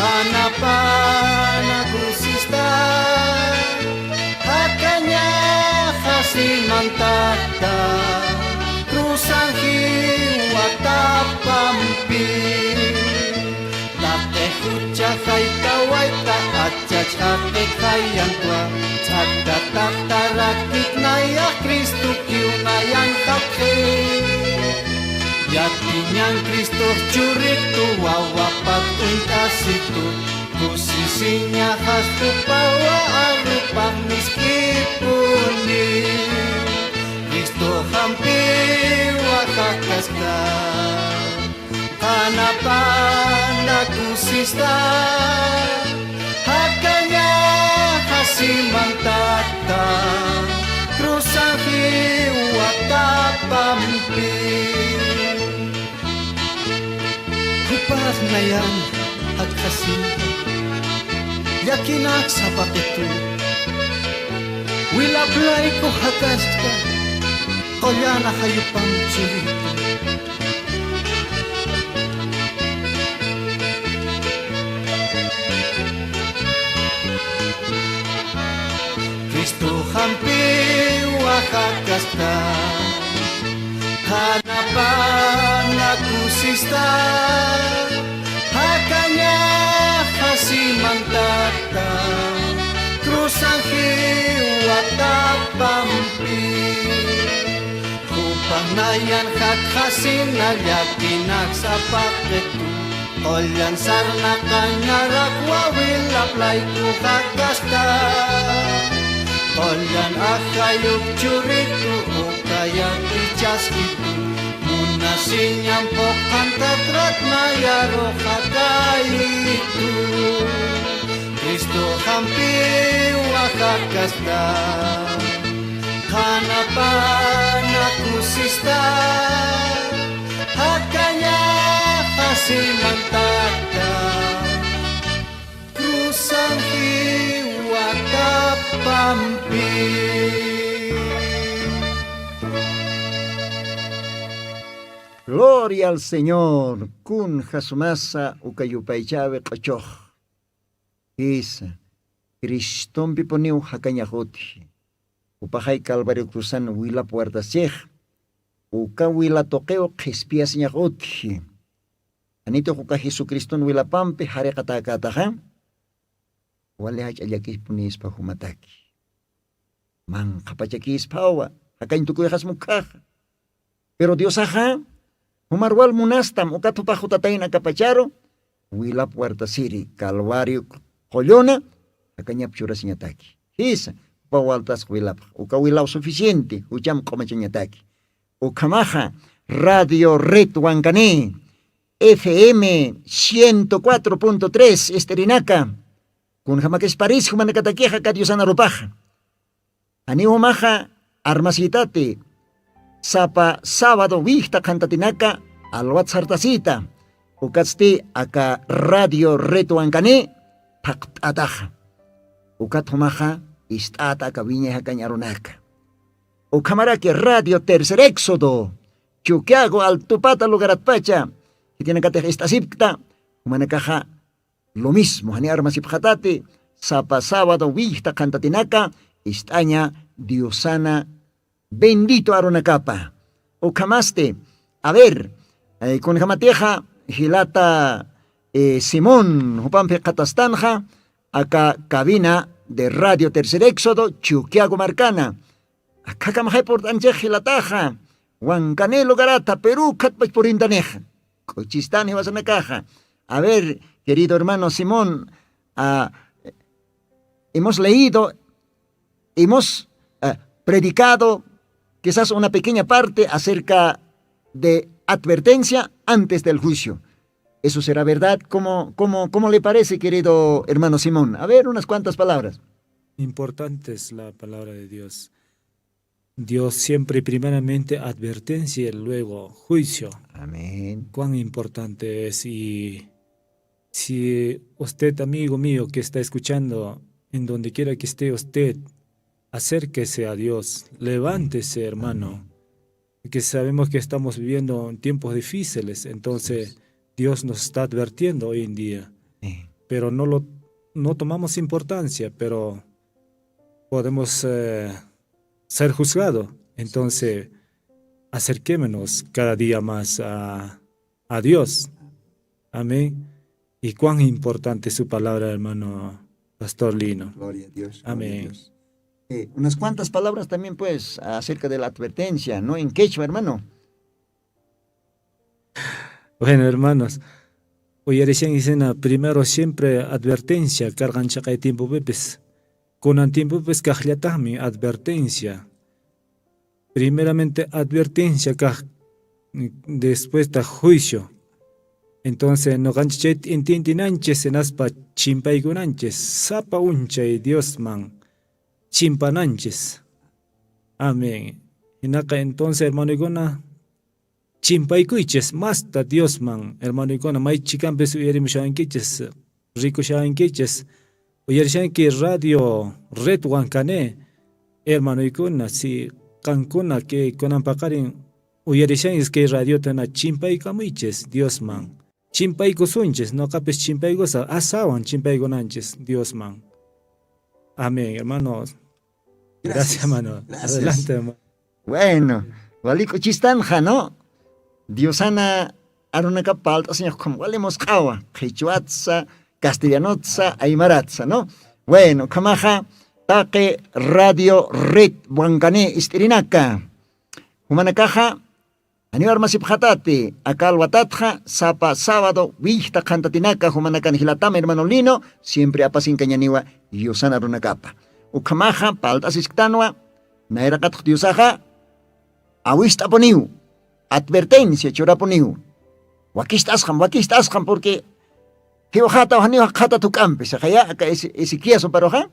Qhanapana cruzista, jakañaxa simantakta, cruzan jiwata pampi. Taqi jucha jaytawayta achach jaqit jayantwa, ch'akata tarakit nayax Cristokiw nayan jaqi. Yatiñan Cristox churitu, wawapat uñt'asitu, kusisiñaxas jupawa arrupax misk'ipuni. Cristox ampiwa jakasta, qhanapana kusista, jakañaxa simantakta, cruzan jiwata pampi. Jupax nayan jakxasin, llakinak sapaqitu, wilap layku jakasta, qullan ajayupam churitu. Cristox ampiwa jakasta, qhanapana kusista, jakañaxa simantakta, cruzan jiwata pampi. Jupax nayan jakxasina, llakinak sapaqitu, qullan sarnaqañarakwa wilap layku jakasta. Qullan ajayup churitu, uka yatichaskitu, munasiñam phuqhantatrat nayarux jakayitu. Cristox ampiwa jakasta, qhanapana kusista, jakañaxa simantakta, cruzan jiwata pampi. Gloria al Señor, kunja sumasa uka yupaychäwi q'uchux. Jisa, Cristompipuniw jakañax utji. Jupaxay Calvario cruzan wilap wartasix, uka wila tuqiw qhispiyasiñax utji. Janitix uka Jesucriston wilapampi jariqatäkätaxa, wali jach'a llakispunispa jumataki. Manqhapachakïsphawa, jakañ tukuyxasma ukkhaxa. Pero Diosaxa jumar wal munastam, ukat jupax jutatayna akapacharu, wilap wartasiri, Calvario qulluna, jakañap churasiñataki. Jisa, jupa waltasx wilapx, uka wilaw suficiente, jucham q'umachañataki. Ukhamaxa, Radio Red Wankani, F M ciento cuatro punto tres, ist'irinaka, kunjamakisparis jumanakatakixa aka Diosan arupaxa. Janiw jumaxa armasïtati, sapa sábado wijta qhantatinaka alwat sartasïta, ukatsti aka Radio Red Wankani phaqt'ataxa. Ukat jumaxa ist'ata aka wiñay jakañ arunaka. Ukhamaraki Radio Tercer Éxodo, Chuquiago, Altupata lugaratpacha, khitinakatix ist'asipkta, jumanakaxa lo mismo, jani armasipxatati, sapa sábado wijta qhantatinaka, ist'aña Diosana bendito arunakapa. Ukhamasti, a ver, eh, kunjamatixa, jilata, eh, Simón, jupampi qhatastanxa, aka cabina de Radio Tercer Éxodo, Chuquiago markana. Akhakamxay purt'anchix jilataxa, Wankani lugarata, Perú khatpach purintanixa. K'uchistan jiwasanakaxa. A ver, querido hermano Simón, ah, hemos leído, hemos, ah, predicado quizás una pequeña parte acerca de advertencia antes del juicio. ¿Eso será verdad? ¿Cómo, cómo, cómo le parece, querido hermano Simón? A ver, unas cuantas palabras. Importante es la palabra de Dios. Dios siempre primeramente advertencia y luego juicio. Amén. Cuán importante es. Y si usted, amigo mío que está escuchando, en donde quiera que esté usted, acérquese a Dios, levántese, hermano, que sabemos que estamos viviendo en tiempos difíciles, entonces Dios nos está advirtiendo hoy en día. Sí. Pero no lo, no tomamos importancia, pero podemos, eh, ser juzgados. Entonces, acerquémonos cada día más a, a Dios. Amén. Y cuán importante su palabra, hermano Pastor Lino. Gloria a Dios, gloria a Amén. Dios. Eh, unas cuantas palabras también, pues, acerca de la advertencia, ¿no? En quechua, hermano. Bueno, hermanos, uyarishan isena primero siempre advertencia, karqan chaqay tiempopipis. Kunan tiempopis kaqllataqmi advertencia. Primeramente advertencia kaq, después ta juicio. Entonces, nuqanchis chayta entiendenanchis, hinaspa chimpaykunanchis, sapa unchay Diosman chimpananchis. Amén. Hinaqa entonces, hermanoykuna, chimpaykuychis masta Diosman, hermanoykuna, may chikampis uyarimushankichis, rikushankichis, uyarishanki Radio Red Wankani, hermanoykuna, si qankuna kay kunan paqarin uyarishankichis kay radiota, na chimpaykamuychis Diosman. Chimpaykusunchis, nuqapis chimpaykusa, asawan chimpaykunanchis Diosman. Amén, hermanos. Gracias, hermano. Gracias. Adelante, hermano. Bueno, wali k'uchistanxa, ¿no? Diosana arunakap palt'asiñax ukham wali musq'awa, qhichwatsa, castellanotsa, aymaratsa, ¿no? Bueno, ukhamaxa taqi Radio Red Wankani ist'irinaka. Jumanakaxa, janiw armasipxatati, aka alwatatxa, sapa sábado, willta qhantatinaka, jumanakan jilatam, hermano Lino, siempre apasinkañaniwa, Diosana arunakapa. Ukhamaxa, palt'asisktanwa, nayraqatx Diosaxa, awist'apuniw, advertencia churapuniw. Wakist'asxam, wakist'asxam, porque jiwxataw janiw jaqhata thuk'ampi, sixaya, aka Eze-, Ezequías juparuxa.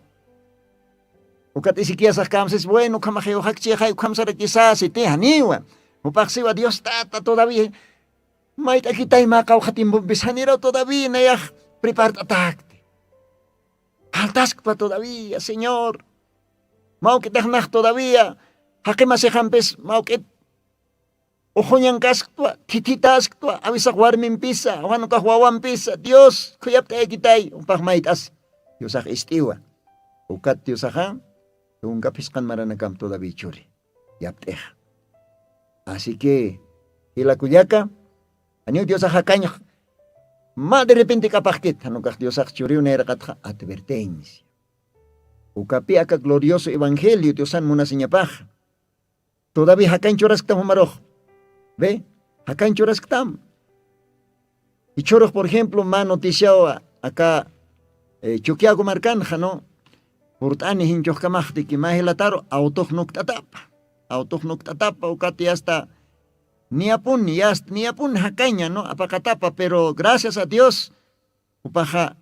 Ukat Ezequíasax kamsis, bueno, ukhamax jiwxakchixay, ukham sarakisasiti, janiwa. Jupax siwa, Dios Tata, todavía mayt'akitay mä qawqha tiempompis, janiraw todavía nayax prepart'atakti. Faltasktwa todavía, Señor. Mawk'itax nax todavía, jaqi masixampis mawk'it uxuñankasktwa, thithitasktwa, awisax warmimpisa, jan ukax wawampisa, Dios, khuyapt'ayakitay, jupax mayt'as. Diosax ist'iwa. Ukat Diosaxa, tunka phisqan maranakam todavía churi. Yapt'ixa. Así que, jila kullaka, janiw Diosax jakañx, mä de repente k'apaxkit, jan ukax Diosax churiw nayraqatxa advertencia. Ukapi aka glorioso evangelio Diosan munasiñapaxa. Todavía jakañ churasktam jumarux. Ve, jakañ churasktam. Jichhürux, por ejemplo, mä noticiaw aka, eh, Chukiyawu markanxa, ¿no? Purt'ani jinchux kamaxtiki, mä jilataru autox nukt'atapa. Autox nukt'atapa, ukat yasta niyapuni, yasta niyapuni jakaña, ¿no? Apaqatapa, pero gracias a Dios, jupaxa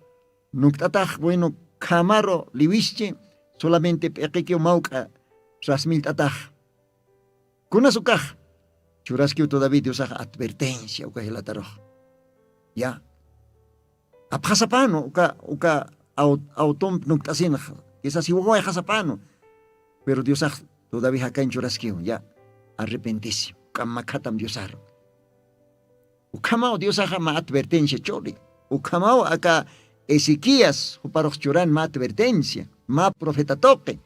nukt'atax, bueno, khamaru liwischi, solamente p'iqikiw mawk'a rasmillt'atax. Kunas ukax, churaskiw todavía Diosax advertencia uka jilatarux. Ya. Apxasapanu uka, uka au-, automp nukt'asinx, quizás jiwawayxasapanu. Pero Diosax todavía jakañ churaskiw, ya. Arrepentisi, uka makhatam Diosaru. Ukhamaw Diosaxa mä advertencia churi. Ukhamaw aka Ezequías, juparux churan mä advertencia, mä profeta tuqi.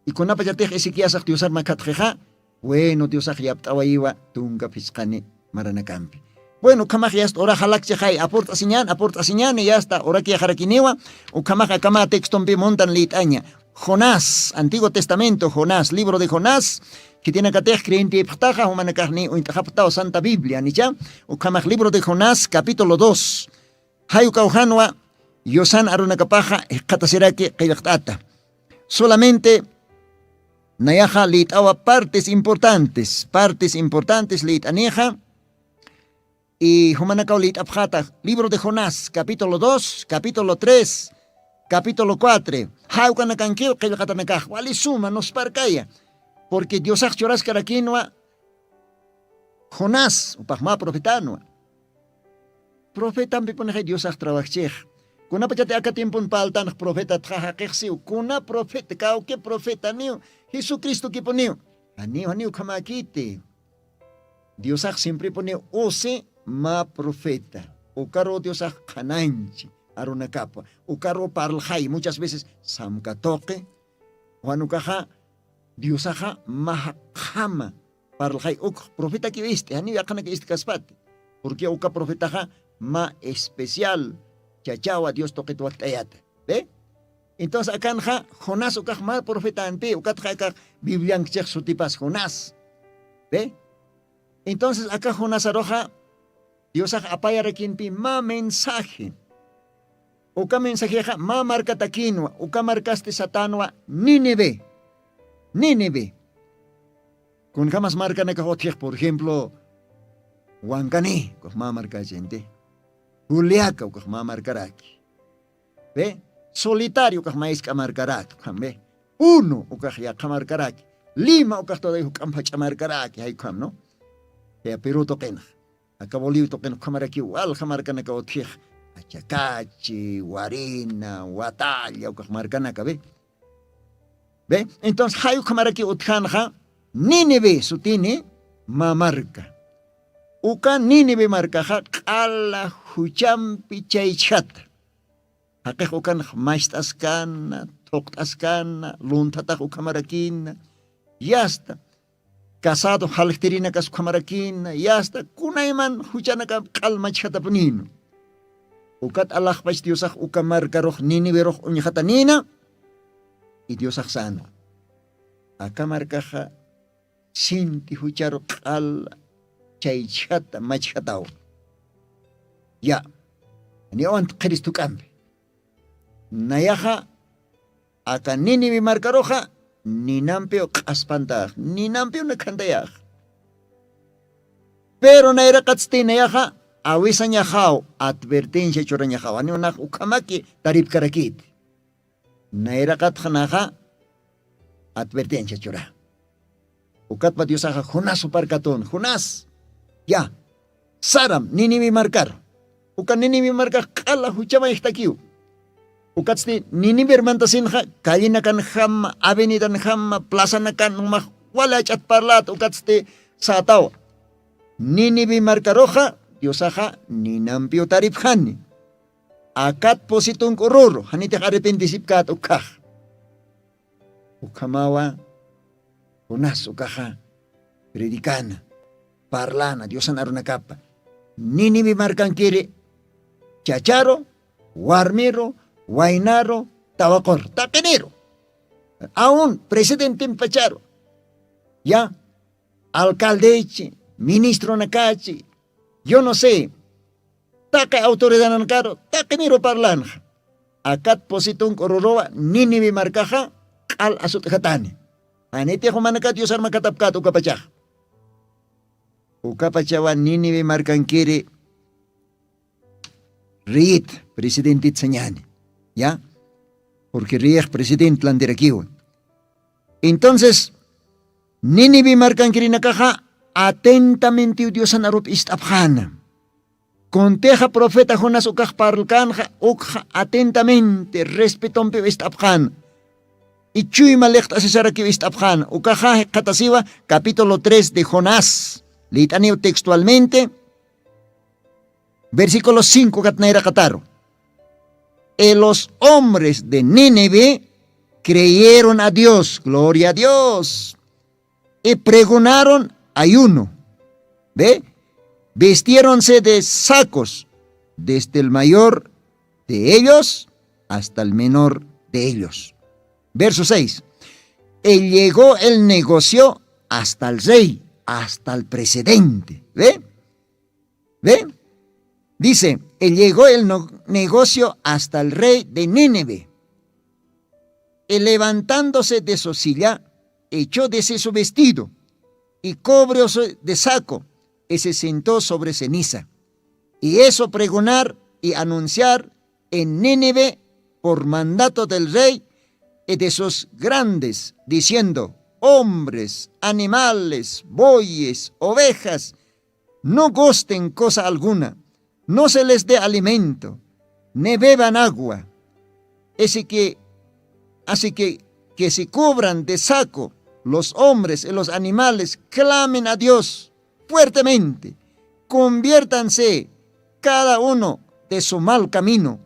Y kunapachatix Ezequíasax Diosar makhatxixa, bueno, Diosax yapt'awayiwa tunka phisqani maranakampi. Bueno, ukhamax yasta ura jalakchixay, apurt'asiñan, apurt'asiñani, yasta uraki jarakiniwa, ukhamax aka mä textompi muntan lït'aña. Jonás, Antiguo Testamento, Jonás, libro de Jonás, khitinakatix creyentepxtaxa, jumanakax niy uñt'axapxtaw Santa Biblia, nicha, ukhamax libro de Jonás, capítulo dos. Jay ukaw janwa, Diosan arunakapaxa jikxatasiraki qillqt'ata. Solamente, nayaxa lït'awa partes importantes, partes importantes lït'anixa, Y jumanakaw lït'apxata libro de Jonás capítulo dos, capítulo tres, capítulo cuatro. Jawkanakankiw qillqatanakax wali suma nusparkaya. Porque diosax churaskarakinwa Jonás upaxma profetanwa. Profetampipunixay diosax trabajchix. Kunapachati aka tiempun paltanx profetatxa jaqixsiw kuna profeta kawki profetaniw, jesucristokipuniw. Janiw janiw ukhamäkiti. Diosax simpripuniw usi mä profeta. Ukaruw diosax qhanañchi arunakapa. Ukaruw parlxay muchas veces samka tuqi. Juan ukaxa diosaxa mä jaqjama parlxay ukx profetakiw ist'i janiw yaqhanaka ist'kaspati. Purqui uka profetaxa mä especial chachawa dios tuqit wakt'ayata. Be. Entonces akanxa jonás ukax mä profetanpi ukatxa akax bibliankchix sutipas jonás. Be. Entonces aka jonasaruxa diosax apayarakinpi mä mensaje. Uka mensajexa mä markatakinwa uka markasti satanwa nínive. Nínive. Kunjamas markanakax utjix por ejemplo wankani ukax mä markachinti. Juliaka ukax mä markaraki. Be. Solitario ukax mä isk'a markaraki ukham be. Puno ukax yaqha markaraki. Lima ukax today juk'amp jach'a markaraki jaykham no. Jaya peru tuqinx. Aka bolivi tuqin ukhamarakiw walja markanaka utjix. Achakachi warina watalla ukax markanaka be. Be. Entonces jay ukhamaraki utjanxa nínive sutini mä marka. Uka nínive markaxa q'ala juchampi chaychjata. Jaqix ukanx mast'askana thuqt'askana lunthatax ukhamarakina. Yasta casado jalktirinakas ukhamarakina yasta kunayman juchanaka q'al machjatapuninu. Ukat alaxpach diosax uka markarux niniverux uñxatanina. Y diosax sänwa aka markaxa sinti jucharu q'al chaychjata machjataw. Ya. Niwant qhirist juk'ampi nayaxa aka nínive markaruxa ninampiw q'aspantax ninampiw nakhantayax. Pero nayraqatsti nayaxa awisañaxaw advertencia churañaxaw janiw nax ukhamaki taripkarakiti. Nayraqatxa naxa advertencia chura. Ukatpa diosaxa jonás uparkatun jonás ya saram ninive markar. Uka ninive markax q'ala juchamayxtakiw. Ukatsti niniver mantasinxa callinakanjama avenidanjama plazanakanmax wali ach'at parlat ukatsti sätawa. Ninive markaruxa diosaxa ninampiw taripxani. Akat pusi tunk'u ruru janitix arrepentisipkät ukkhax. Ukhamawa jonás ukaxa predicana parlana diosan arunakapa. Ninive markankiri chacharu warmiru waynaru tawaqur taqiniru aun presidentempacharu ya alcaldechi ministronakachi yo no sé taqi autoridananakaru taqiniru parlanxa. Akat pusi tunk'u ruruwa ninive markaxa q'al asut'jatani. Janitix jumanaka diosarmakatapkät ukapachax. Ukapachawa ninive markankiri reyit presidentit sañani ya. Purqui reyex president lantirakiwa. Entonces ninive markankirinakaxa atentamente diosan arup ist'apxana. Kuntixa profeta jonas ukax parlkänxa ukxa atentamente respetompiw ist'apxana. Ichuyma liqt'asisarakiw ist'apxana ukaxa jikxatasiwa capítulo tres de jonás. Lït'aniw textualmente versículo cinco katnayraqataru. Y los hombres de nínive creyeron a dios gloria a dios. Y pregonaron ayuno. Ve, vistiéronse de sacos desde el mayor de ellos hasta el menor de ellos. Verso seis. Y llegó el negocio hasta el rey hasta el presidente. Ve, ve, dice, y llegó el negocio hasta el rey de nínive. Y levantándose de su silla, echó de sí su vestido y cubrióse de saco y se sentó sobre ceniza. Y eso pregonar y anunciar en Nínive por mandato del rey y de sus grandes, diciendo: hombres, animales, bueyes, ovejas, no gusten cosa alguna, no se les dé alimento, ni beban agua. Así que, así que, que se cubran de saco los hombres y los animales, clamen a Dios fuertemente, conviértanse cada uno de su mal camino,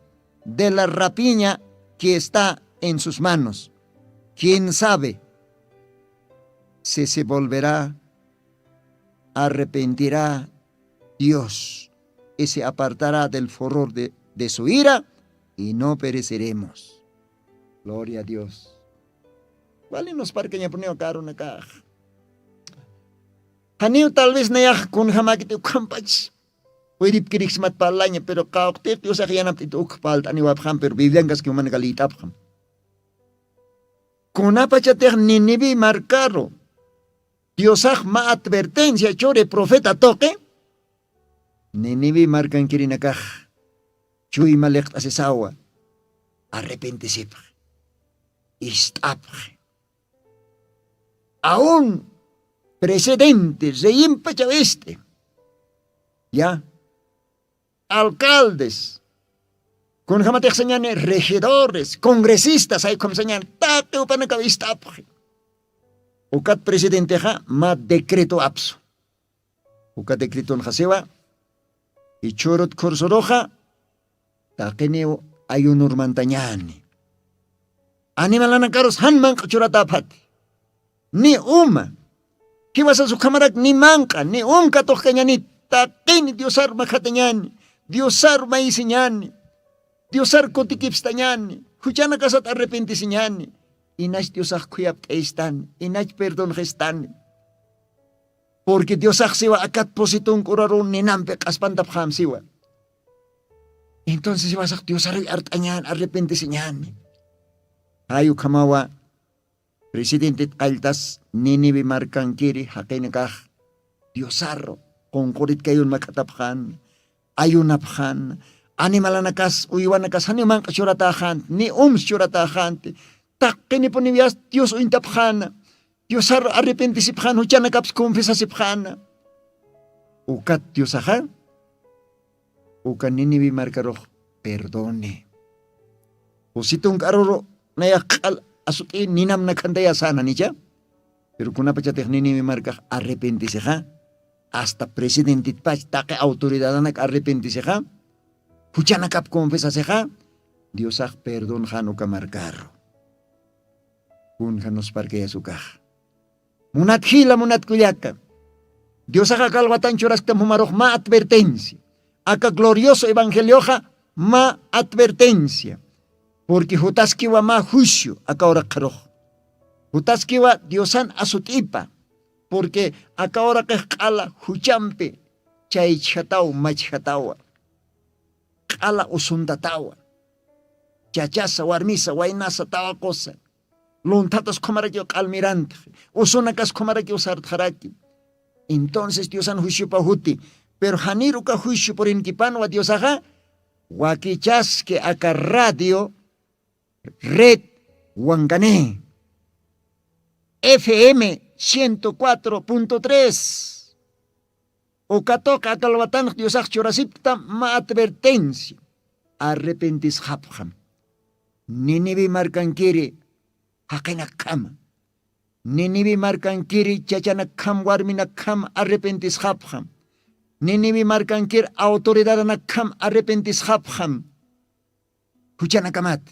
de la rapiña que está en sus manos. ¿Quién sabe si se volverá, arrepentirá Dios, y se apartará del furor de, de su ira, y no pereceremos? Gloria a Dios. Wali nusparkañapuniw karunakax. Janiw tal vez nayax kunjamakiti ukhampach puydipkirixsmat parlaña, pero qawqtix diosax yanapt'it ukx palt'aniwapxam, pero bibliankaski jumanaka liyt'apxam. Kunapachatix Nínive markaru diosax mä advertencia churi profeta tuqi, Nínive markankirinakax chuyma liqt'asisawa, arrepentisipxi, ist'apxi. Aun presidente reyimpachaw ist'i, ya, alcaldes, kunjamatix sañani regidores, congresistas aykhum sañani taqi upanakaw ist'apxi. Ukat presidentexa mä decreto apsu. Uka decretonxa siwa, ichhürut khursuruxa taqiniw ayunurmantañani. Animalanakarus jan manq'a churatäpxati, ni uma. Jiwasas ukhamarak ni manq'a ni um katuxkañanit. Taqini diosar makhatañani, diosar mayisiñani, diosar kutikipstañani, juchanakasat arrepentisiñani. Inach diosax khuyapt'ayistani, inach perdonxistani. Purqui diosax siwa akat pusi tunk'uraru ninampi q'aspantapxam siwa. Entonces siwasax diosaruy art'añan arrepentisiñani. Jay ukhamawa, presidentit qalltas ninive markankiri jaqinakax diosaru qunqurit kayun mak'atapxan, ayunapxan, animalanakas uywanakas janiw manq'a churatäxanti ni ums churatäxanti. Taqinipuniw yasta dios uñtapxana, diosaru arrepentisipxana juchanakaps confesasipxana. Ukat diosaxa uka ninive markarux perdone, usitunk'aruru nayax q'al asut'i ninam nakhantayasana nicha. Pero kunapachatix ninive markax arrepentisixa, asta presidentitpach taqi autoridadanak arrepentisixa, juchanakap confesasixa, diosax perdonxan uka markaru. Kunjanusparkayas ukaxa? Munat jila munat kullaka, diosaxa kalwatan churasktam jumarux mä advertencia. Aka glorioso evangelioxa mä advertencia. Purqui jutaskiwa mä juicio aka uraqxarux. Jutaskiwa diosan asut'ipa. Purqui aka uraqix q'ala juchampi chaychjataw machjatawa, q'ala usuntatawa, chachasa warmisa waynasa tawaqusa, lunthatas khumarakiw q'almirantxi, usunakas khumarakiw sartxaraki. Entonces diosan juiciopa juti. Pero janir uka juicio purinkipanwa diosaxa wakichaski aka radio red wankani, fm ciento cuatro punto tres. Ukatuqa akalwatanx diosax churasipktam mä advertencia. Arrepentisxapxam ninive markankiri jaqinakkhama, ninive markankiri chachanakkham warminakkham arrepentisxapxam, ninive markankir autoridadanakkam arrepentisxapxam. Juchanakamat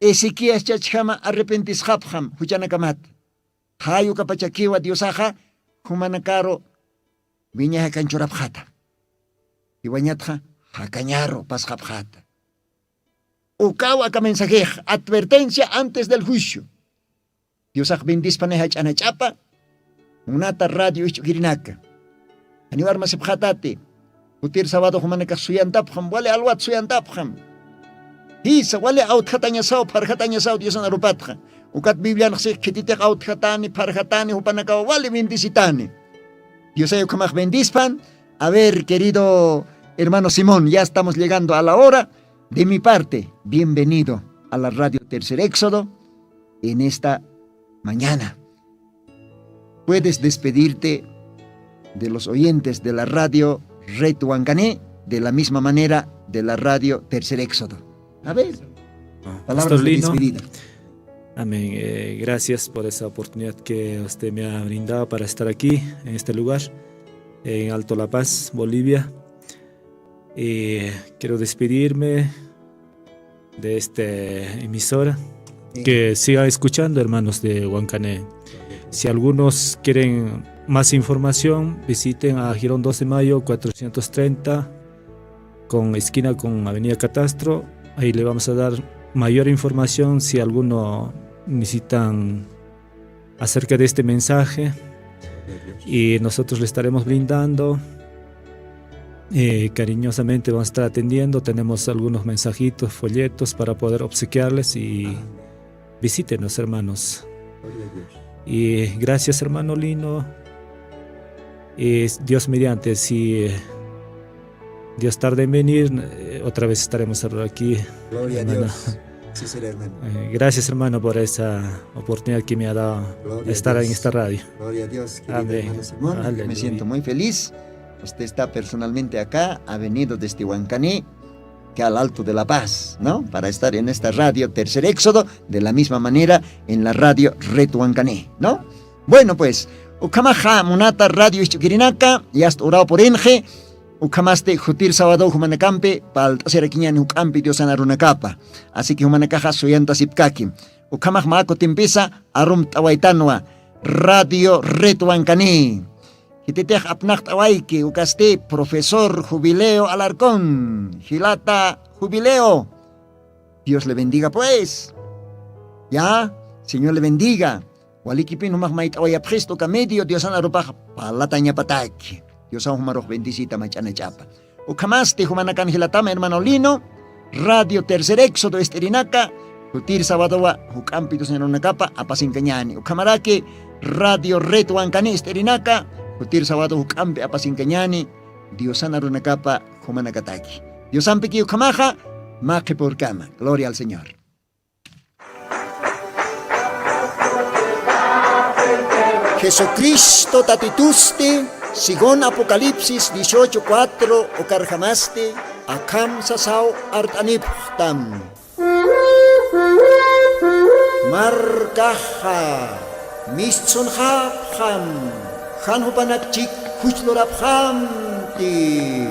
ezequías chachjama arrepentisxapxam juchanakamat. Jayukapachakiwa diosaxa jumanakaru wiñayakan churapxata, iwañatxa jakañaru pasxapxata. Ukaw aka mensajex advertencia antes del juicio. Diosax bendispanay jach'anach'apa munata radio isch'ukirinaka. Janiw armasipxatati. Jutir sabado jumanakax suyantapxam wali alwat suyantapxam. Jisa wali awtjatañasaw pharjatañasaw diosan arupatxa. Ukat biblianxsix khititix awtjatani pharjatani jupanakaw wali bendisitani. Diosay ukhamax bendispan. A ver querido, Hermano Simón, ya estamos llegando a la hora. De mi parte, bienvenido a la Radio Tercer Éxodo en esta mañana. Puedes despedirte de los oyentes de la radio Red Huancané, de la misma manera de la radio Tercer Éxodo. A ver, palabras de despedida. Amén. Eh, gracias por esa oportunidad que usted me ha brindado para estar aquí, en este lugar, en Alto La Paz, Bolivia. Eh, quiero despedirme de esta emisora. Que sigan escuchando, hermanos de Huancané. Si algunos quieren más información, visiten a Girón dos de Mayo cuatrocientos treinta, con esquina con Avenida Catastro. Ahí le vamos a dar mayor información si alguno necesitan acerca de este mensaje. Y nosotros le estaremos brindando. Eh, cariñosamente vamos a estar atendiendo. Tenemos algunos mensajitos, folletos para poder obsequiarles y visítenos, hermanos. Y gracias, hermano Lino. Y Dios mediante, si eh, Dios tarda en venir, eh, otra vez estaremos aquí, hermana. Gloria a Dios. Sí será, hermano. Eh, gracias, hermano, por esa oportunidad que me ha dado de estar en esta radio. Gloria a Dios, querido hermano Simón. Amén. Aleluya. Me siento muy feliz. Usted está personalmente acá, ha venido desde Huancané, que al Alto de La Paz, ¿no? Para estar en esta radio Tercer Éxodo, de la misma manera en la radio Red Huancané, ¿no? Bueno, pues, ukhamaxa munata radio isch'ukirinaka, yasta urapurïnxi, ukhamasti jutir sabado jumanakampi palt'asirakiñäni juk'ampi Diosana runakapa. Así que jumanakaxa suyantasipkaki. Ukhamax mä kutimpisa arumt'awaytanwa Radio Red Huancané. Khititix apnaqt'awayki, ukasti profesor Jubileo Alarcón, jilata Jubileo. Dios le bendiga, pues. Ya, Señor le bendiga. Walikipin jumax mayt'awayapxistu, uka medio Diosan arupax parlatañapataki. Diosan jumarux bendicita mach'anachapa. Ukhamasti jumanakan jilatama, hermano Lino, Radio Tercer Éxodo ist'irinaka, jutir sabadowa juk'ampi Diosan arunakapa apasinkañäni. Ukhamaraki Radio Red Huancané ist'irinaka, jutir sabado juk'ampi apasinkañäni, Diosan arunakapa jumanakataki. Diosampiki ukhamaxa, mä qhipürkama. Gloria al Señor. Jesucristo Tatitusti, según Apocalipsis dieciocho cuatro, ukarjamasti, akham sasaw art'anipxtam. Markaxa, mistsunxapxam, jan jupanakchik juch lurapxamti.